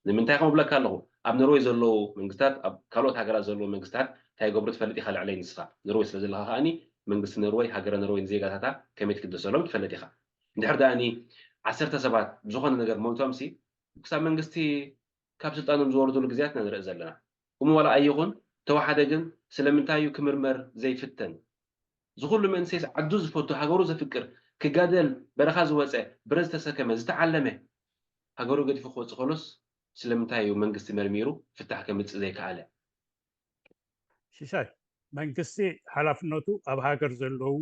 ንምንታይ ከም እብለካ ኣለኹ ኣብ ኖርወይ ዘለዉ መንግስታት ኣብ ካልኦት ሃገራት ዘለዉ መንግስታት እንታይ ይገብሩ ትፈልጥ ኢኻ ልዕለይ ንስኻ ኖርወይ ስለ ዘለኻ ከዓኒ መንግስቲ ኖርወይ ሃገረ ኖርወይ ንዜጋታታ ከመይ ትግደሰሎም ትፈልጥ ኢኻ። እንድሕር ደኣኒ ዓሰርተ ሰባት ብዝኾነ ነገር ሞይቶምሲ ክሳብ መንግስቲ ካብ ስልጣኖም ዝወርዱሉ ግዜያት ኢና ንርኢ ዘለና። እሞ ዋላ ኣይኹን ተወሓደ ግን ስለምንታይ እዩ ክምርመር ዘይፍተን? ዝኹሉ መንእሰይስ ዓዱ ዝፈቱ ሃገሩ ዘፍቅር ክጋደል በረኻ ዝወፀ ብረት ዝተሰከመ ዝተዓለመ ሃገሩ ገዲፉ ክወፅእ ከሎስ ስለምንታይ እዩ መንግስቲ መርሚሩ ፍታሕ ከምፅእ ዘይከኣለ? ሽሻይ መንግስቲ ሓላፍነቱ ኣብ ሃገር ዘለዉ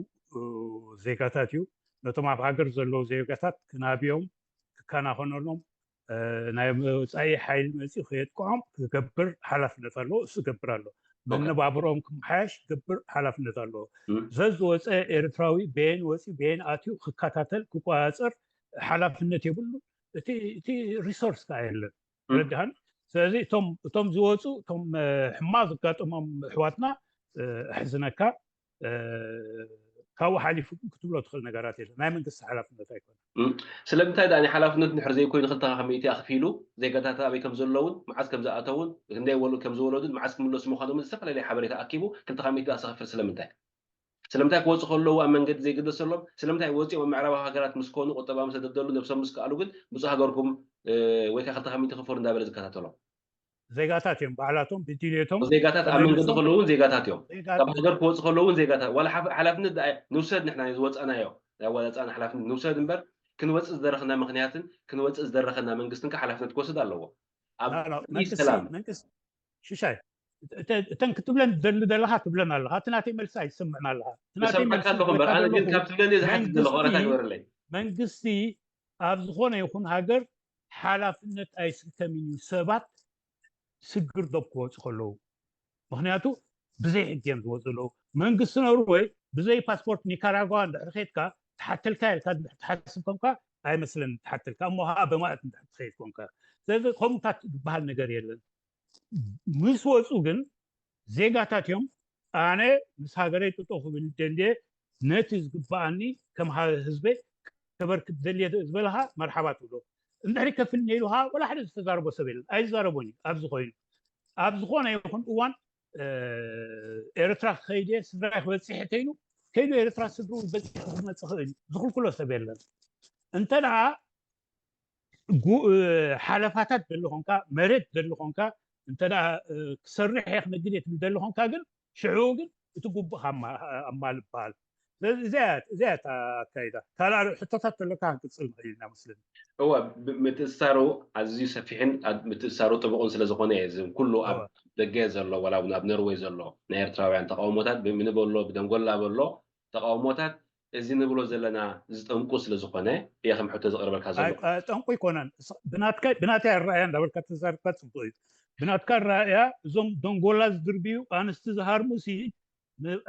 ዜጋታት እዩ። ነቶም ኣብ ሃገር ዘለዉ ዜጋታት ክናብዮም ክከናኸነሎም ናይ ወፃኢ ሓይሊ መፂኡ ከየጥቅዖም ክገብር ሓላፍነት ኣለዎ። እሱ ይገብር ኣሎ። መነባብሮም ክመሓየሽ ክገብር ሓላፍነት ኣለዎ። ዘዝወፀ ኤርትራዊ በየን ወፂኡ በየን ኣትዩ ክከታተል ክቆፃፀር ሓላፍነት የብሉ። እቲ ሪሶርስ ከዓ የለን። ረድሃን ስለዚ እቶም ዝወፁ እቶም ሕማ ዘጋጠሞም ኣሕዋትና ኣሕዝነካ። ካብኡ ሓሊፉ ክትብሎ ትኽእል ነገራት የለን። ናይ መንግስቲ ሓላፍነት ኣይኮነ። ስለምንታይ ዳ ሓላፍነት ንድሕር ዘይኮይኑ ክልተ ካብ ሚእቲ ኣኽፊሉ ዜጋታት ኣበይ ከም ዘለውን መዓዝ ከም ዝኣተውን ክንደይ ወልኡ ከም ዝወለዱን መዓዝ ክምለሱ ምዃኖምን ዝተፈላለየ ሓበሬታ ኣኪቡ ክልተ ካብ ሚእቲ ዝኸፍል ስለምንታይ? ስለምንታይ ክወፁ ከለዉ ኣብ መንገዲ ዘይግደሰሎም? ስለምንታይ ወፂኦም ኣብ ምዕራባዊ ሃገራት ምስ ኮኑ ቁጠባም ዝተደልደሉ ነብሶም ምስ ከኣሉ ግን ብፁ ሃገርኩም ወይ ከዓ ክልተ ካብ ሚእቲ ክፈሉ እንዳበለ ዝከታተሎም? ዜጋታት እዮም ባዕላቶም ብድልየቶም ዜጋታት ኣብ መንገዲ ከለዉ እውን ዜጋታት እዮም። ካብ ሃገር ክወፁ ከለዉ እውን ዜጋታት ዋላ ሓላፍነት ንውሰድ ንሕና ዝወፃናዮ ናይ ኣወፃፅኣና ሓላፍነት ንውሰድ እምበር ክንወፅእ ዝደረኽና ምክንያትን ክንወፅእ ዝደረኸና መንግስትን ሓላፍነት ክወስድ ኣለዎ። ኣብ ሰላም ሽሻይ እተን ክትብለን ደሊ ዘለካ ትብለን ኣለካ። እቲ ናተይ መልሲ ኣይትሰምዕን ኣለካ። እቲ ናተይ እሰምዓካ መልሲ ኣለኹ እምበር ኣነ ግን ዘለኹ ካብ ትብለኒ ዝሓትት ዘለኹ መንግስቲ- ኦረታ ግበረለይ። መንግስቲ ኣብ ዝኾነ ይኹን ሃገር ሓላፍነት ኣይስከምን እዩ። ሰባት ስግር ዶብ ክወፁ ከለዉ ምክንያቱ ብዘይ ሕጊ እዮም ዝወፁ ኣለዉ። መንግስቲ ኖርወይ ብዘይ ፓስፖርት ኒካራጓ እንድሕር ከድካ ተሓተልካ ኢልካ እንድሕር ትሓስብ ኮንካ ኣይመስለን ተሓተልካ እሞ ከዓ በማእት እንድሕር ትኸይድ ኮንካ ስለዚ ከምኡታት ዝበሃል ነገር የለን። ምስ ወፁ ግን ዜጋታት እዮም። ኣነ ምስ ሃገረይ ጥጦ ክብል ደልየ ነቲ ዝግበኣኒ ከም ሃ- ህዝበይ ከበርክት ደልየ ዝበልካ መርሓባ ትብሎ እንድሕሪ ከፍልኒ ኢሉ ከዓ ወላ ሓደ ዝተዛረቦ ሰብ የለን ኣይዛረቦን እዩ ኣብዚ ኮይኑ ኣብ ዝኾነ ይኹን እዋን ኤርትራ ክኸይድ እየ ስድራይ ክበፅሕ እየ ተይሉ ከይዱ ኤርትራ ስድሩ በፂሑ ክመፅእ ክእል እዩ ዝኽልክሎ ሰብ የለን እንተ ደኣ ሓለፋታት ዘለኾንካ መሬት ዘለኾንካ እንተ ክሰርሕ እየ ክነግድ እየ ትብል ዘለኾንካ ግን ሽዑ ግን እቲ ጉቡእ ኣማል ይበሃል ስለዚ እዚኣ እታ ኣካይዳ ካልእ ሕቶታት ዘለካ ክንቅፅል ንኽእል ኢና መስለኒ እወ ምትእስሳሩ ኣዝዩ ሰፊሕን ምትእስሳሩ ጥቡቕን ስለ ዝኾነ እየ እዚ ኩሉ ኣብ ደገ ዘሎ ዋላ እውን ኣብ ኖርወይ ዘሎ ናይ ኤርትራውያን ተቃውሞታት ንበሎ ብደንጎላ በሎ ተቃውሞታት እዚ ንብሎ ዘለና ዝጠንቁ ስለ ዝኾነ እየ ከም ሕቶ ዘቕርበልካ ዘሎ ጠንቁ ይኮነን ብናተይ ኣረኣያ እንዳበልካ ተዛርብካ ፅቡቅ እዩ ብናትካ ኣረኣያ እዞም ደንጎላ ዝድርብዩ ኣንስቲ ዝሃርሙ ሲ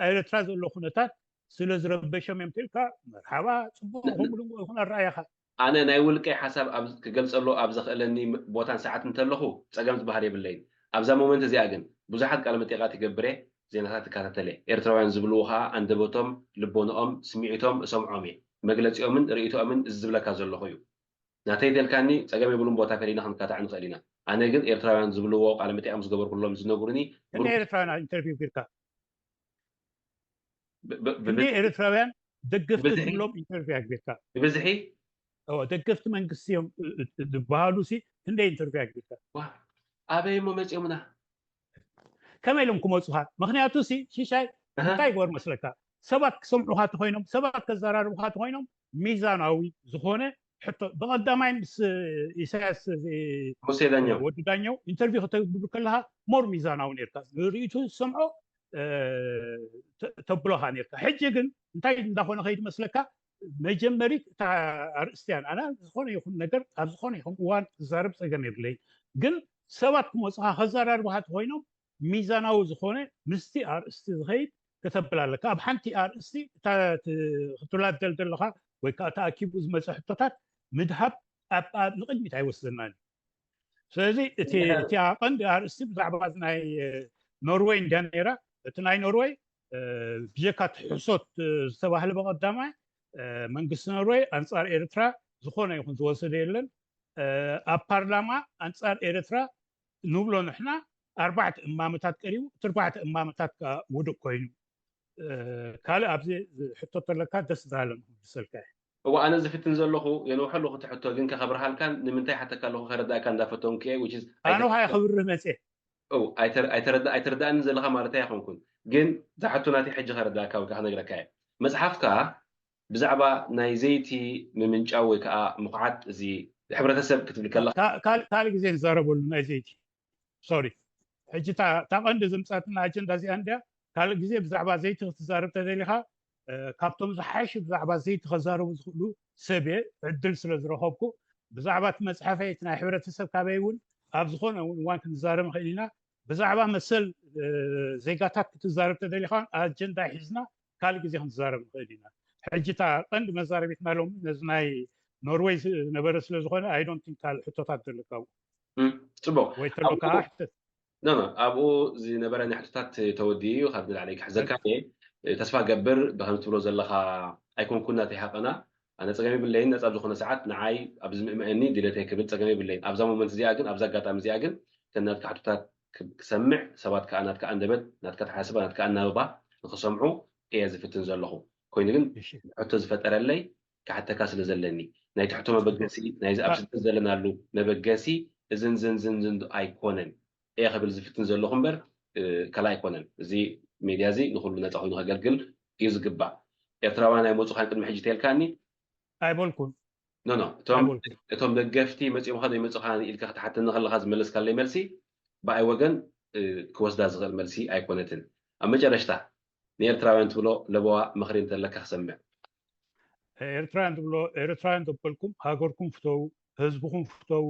ኣብ ኤርትራ ዘሎ ኩነታት ስለ ዝረበሾም እዮም ትልካ መርሓባ ፅቡቅ ከምኡ ድንጎ ይኹን ኣረኣያኻ ኣነ ናይ ውልቀይ ሓሳብ ክገልፀሉ ኣብ ዘኽእለኒ ቦታን ሰዓት እንተለኹ ፀገም ዝበሃል የብለይን ኣብዛ ሞመንት እዚኣ ግን ብዙሓት ቃለ መጠይቃት ይገብር እየ ዜናታት እከታተል እየ ኤርትራውያን ዝብልዎ ከዓ ኣንደበቶም ልቦንኦም ስምዒቶም እሰምዖም እየ መግለፂኦምን ርእይቶኦምን እዚ ዝብለካ ዘለኹ እዩ ናተይ ተልካኒ ጸገም የብሉን፣ ቦታ ፈሊና ክንካታዕ ንኽእል ኢና። ኣነ ግን ኤርትራውያን ዝብልዎ ቃለ መጠይቕ ምስ ገበርኩሎም ዝነግሩኒ እንደ ኤርትራውያን ኢንተርቪው ጌርካ ብ- ብ- እንደ ብ- ኤርትራውያን ደገፍቲ ብዝሒ- ዝብሎም ኢንተርቪው ኣግቢርካ ብብዝሒ ደገፍቲ መንግስቲ እዮም ዝበሃሉ ሲ እንደ ኢንተርቪው ኣግቢርካ ዋ፣ ኣበይ እሞ መፂኦምና? ከመይ ኢሎም ክመፁኻ? ምክንያቱ ሲ ሽሻይ ኣሃ። እንታይ ይገበር መስለካ? ሰባት ክሰምዑኻ ተኮይኖም ሰባት ከዘራርቡኻ ተኮይኖም ሚዛናዊ ዝኾነ ሕቶ ብቐዳማይ ምስ ኢሳያስ ሙሴ ዳኛው ወዲ ዳኛው ኢንተርቪው ከተግብር ከለካ ሞር ሚዛናዊ ነርካ ርእቱ ዝሰምዖ ተብሎካ ነርካ። ሕጂ ግን እንታይ እንዳኮነ ከይድ መስለካ? መጀመሪት እታ ኣርእስትያን ኣና ዝኾነ ይኹን ነገር ኣብ ዝኾነ ይኹን እዋን ክዛረብ ፀገም የብለይ። ግን ሰባት ክመፁካ ከዘራርቡካ ተኮይኖም ሚዛናዊ ዝኾነ ምስቲ ኣርእስቲ ዝኸይድ ከተብል ኣለካ። ኣብ ሓንቲ ኣርእስቲ እታ ክትላደል ዘለካ ወይ ከዓ ተኣኪቡ ዝመፀ ሕቶታት ምድሃብ ኣብ ንቅድሚት ኣይወስደናን እዩ። ስለዚ እቲ እቲኣ ቀንዲ ኣርእስቲ ብዛዕባ ናይ ኖርወይ እንድያ ነይራ። እቲ ናይ ኖርወይ ብጀካ ትሕሶት ዝተባህለ በቀዳማይ መንግስቲ ኖርወይ ኣንፃር ኤርትራ ዝኾነ ይኹን ዝወሰደ የለን። ኣብ ፓርላማ ኣንፃር ኤርትራ ንብሎ ንሕና ኣርባዕተ እማመታት ቀሪቡ እቲ ኣርባዕተ እማመታት ከዓ ውድቅ ኮይኑ ካልእ ኣብዚ ሕቶ ተለካ ደስ ዝሃለ ንክምልሰልካ እየ። እዋ ኣነ ዝፍትን ዘለኹ የንውሐሉ ክትሕቶ ግን ከኸብርሃልካን ንምንታይ ሓተካ ኣለኹ ከረዳእካ እንዳፈተንኩ እየ። ኣነ ከዓ ክብርህ መፅየ ኣይተረዳእንን ዘለካ ማለት ኣይኮንኩን ግን ዝሓቱ ናተይ ሕጂ ከረዳእካ ወይ ክነግረካ እየ። መፅሓፍካ ብዛዕባ ናይ ዘይቲ ምምንጫው ወይ ከዓ ምኹዓት እዚ ሕብረተሰብ ክትብል ከለካ ካልእ ግዜ ንዛረበሉ ናይ ዘይቲ ሶሪ ሕጂ እታ ቀንዲ ዝምፃትና ኣጀንዳ እዚኣ እንድያ። ካልእ ግዜ ብዛዕባ ዘይቲ ክትዛረብ ተደሊካ ካብቶም ዝሓይሽ ብዛዕባ ዘይቲ ከዛረቡ ዝኽእሉ ሰብ እየ ዕድል ስለ ዝረኸብኩ ብዛዕባ እቲ መፅሓፈይ እቲ ናይ ሕብረተሰብ ካበይ እውን ኣብ ዝኾነ እውን እዋን ክንዛረብ ንኽእል ኢና። ብዛዕባ መሰል ዜጋታት ክትዛረብ ተደሊካ ኣጀንዳ ሒዝና ካልእ ግዜ ክንዛረብ ንኽእል ኢና። ሕጂ እታ ቀንዲ መዛረቢትና ሎሚ ነዚ ናይ ኖርወይ ዝነበረ ስለ ዝኾነ I don't think ካልእ ሕቶታት ዘለካ ፅቡቅ ወይ ተሎ ከዓ ሕተት ኖ ኖ ኣብኡ ዝነበረ ናይ ሕቶታት ተወዲኡ እዩ። ካብ ንላዕሊ ክሕዘካ እየ። ተስፋ ገብር ብከም ትብሎ ዘለካ ኣይኮንኩን ናተይ ሃቀና ኣነ ፀገም የብለይን። ነፃ ዝኾነ ሰዓት ንዓይ ኣብ ዝምእመአኒ ድሌተይ ክብል ፀገም የብለይን። ኣብዛ ሞመንት እዚኣ ግን ኣብዛ ኣጋጣሚ እዚኣ ግን ተናትካ ሕቶታት ክሰምዕ ሰባት ከዓ ናትካ ኣንደበት ናትካ ተሓስባ ናትካ ኣናብባ ንክሰምዑ እየ ዝፍትን ዘለኹ። ኮይኑ ግን ሕቶ ዝፈጠረለይ ክሓተካ ስለ ዘለኒ ናይ ትሕቶ መበገሲ ናይዚ ኣብ ስደት ዘለናሉ መበገሲ እዝን ዝንዝንዝን ኣይኮነን እየ ክብል ዝፍትን ዘለኹ እምበር ካልእ ኣይኮነን። እዚ ሜድያ እዚ ንኩሉ ነፃ ኮይኑ ከገልግል እዩ ዝግባእ። ኤርትራውያን ኣይመፁኻን ቅድሚ ሕጂ ተልካኒ ኣይበልኩን ኖ ኖ እቶም ደገፍቲ መፂኦምካ ዶ ይመፁኻ ኢልካ ክትሓተኒ ከለካ ዝመለስካለይ መልሲ ብኣይ ወገን ክወስዳ ዝኽእል መልሲ ኣይኮነትን። ኣብ መጨረሽታ ንኤርትራውያን ትብሎ ለበዋ ምኽሪ እንተለካ ክሰምዕ። ኤርትራውያን ትብሎ ኤርትራውያን ዘበልኩም ሃገርኩም ፍተው፣ ህዝብኩም ፍተው፣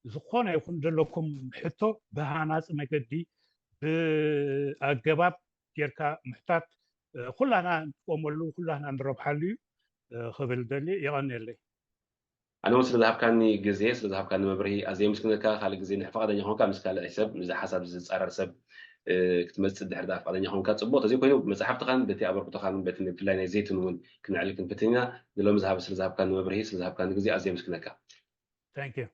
ዝኾነ ይኹን ዘለኩም ሕቶ ብሃናፂ መገዲ ብኣገባብ ጌርካ ምሕታት ኩላና ንጥቀመሉ ኩላና ንረብሓሉ እዩ ክብል ደሊ። የቐንየለይ። ኣነ እውን ስለዝሃብካኒ ግዜ ስለዝሃብካኒ መብርሂ ኣዝየ ምስግነካ። ካልእ ግዜ ንድሕር ፈቃደኛ ኮንካ ምስ ካልእ ሰብ ምስዚ ሓሳብ ዝፃረር ሰብ ክትመፅእ ድሕር ዳ ፈቃደኛ ኮንካ ፅቡቅ። ተዘይ ኮይኑ መፅሓፍትኻን በቲ ኣበርክቶኻን በቲ ብፍላይ ናይ ዘይትን እውን ክነዕልል ክንፍትን ኢና። ንሎሚ ዝሃብ ስለዝሃብካኒ መብርሂ ስለዝሃብካኒ ግዜ ኣዝየ ምስግነካ። Thank you.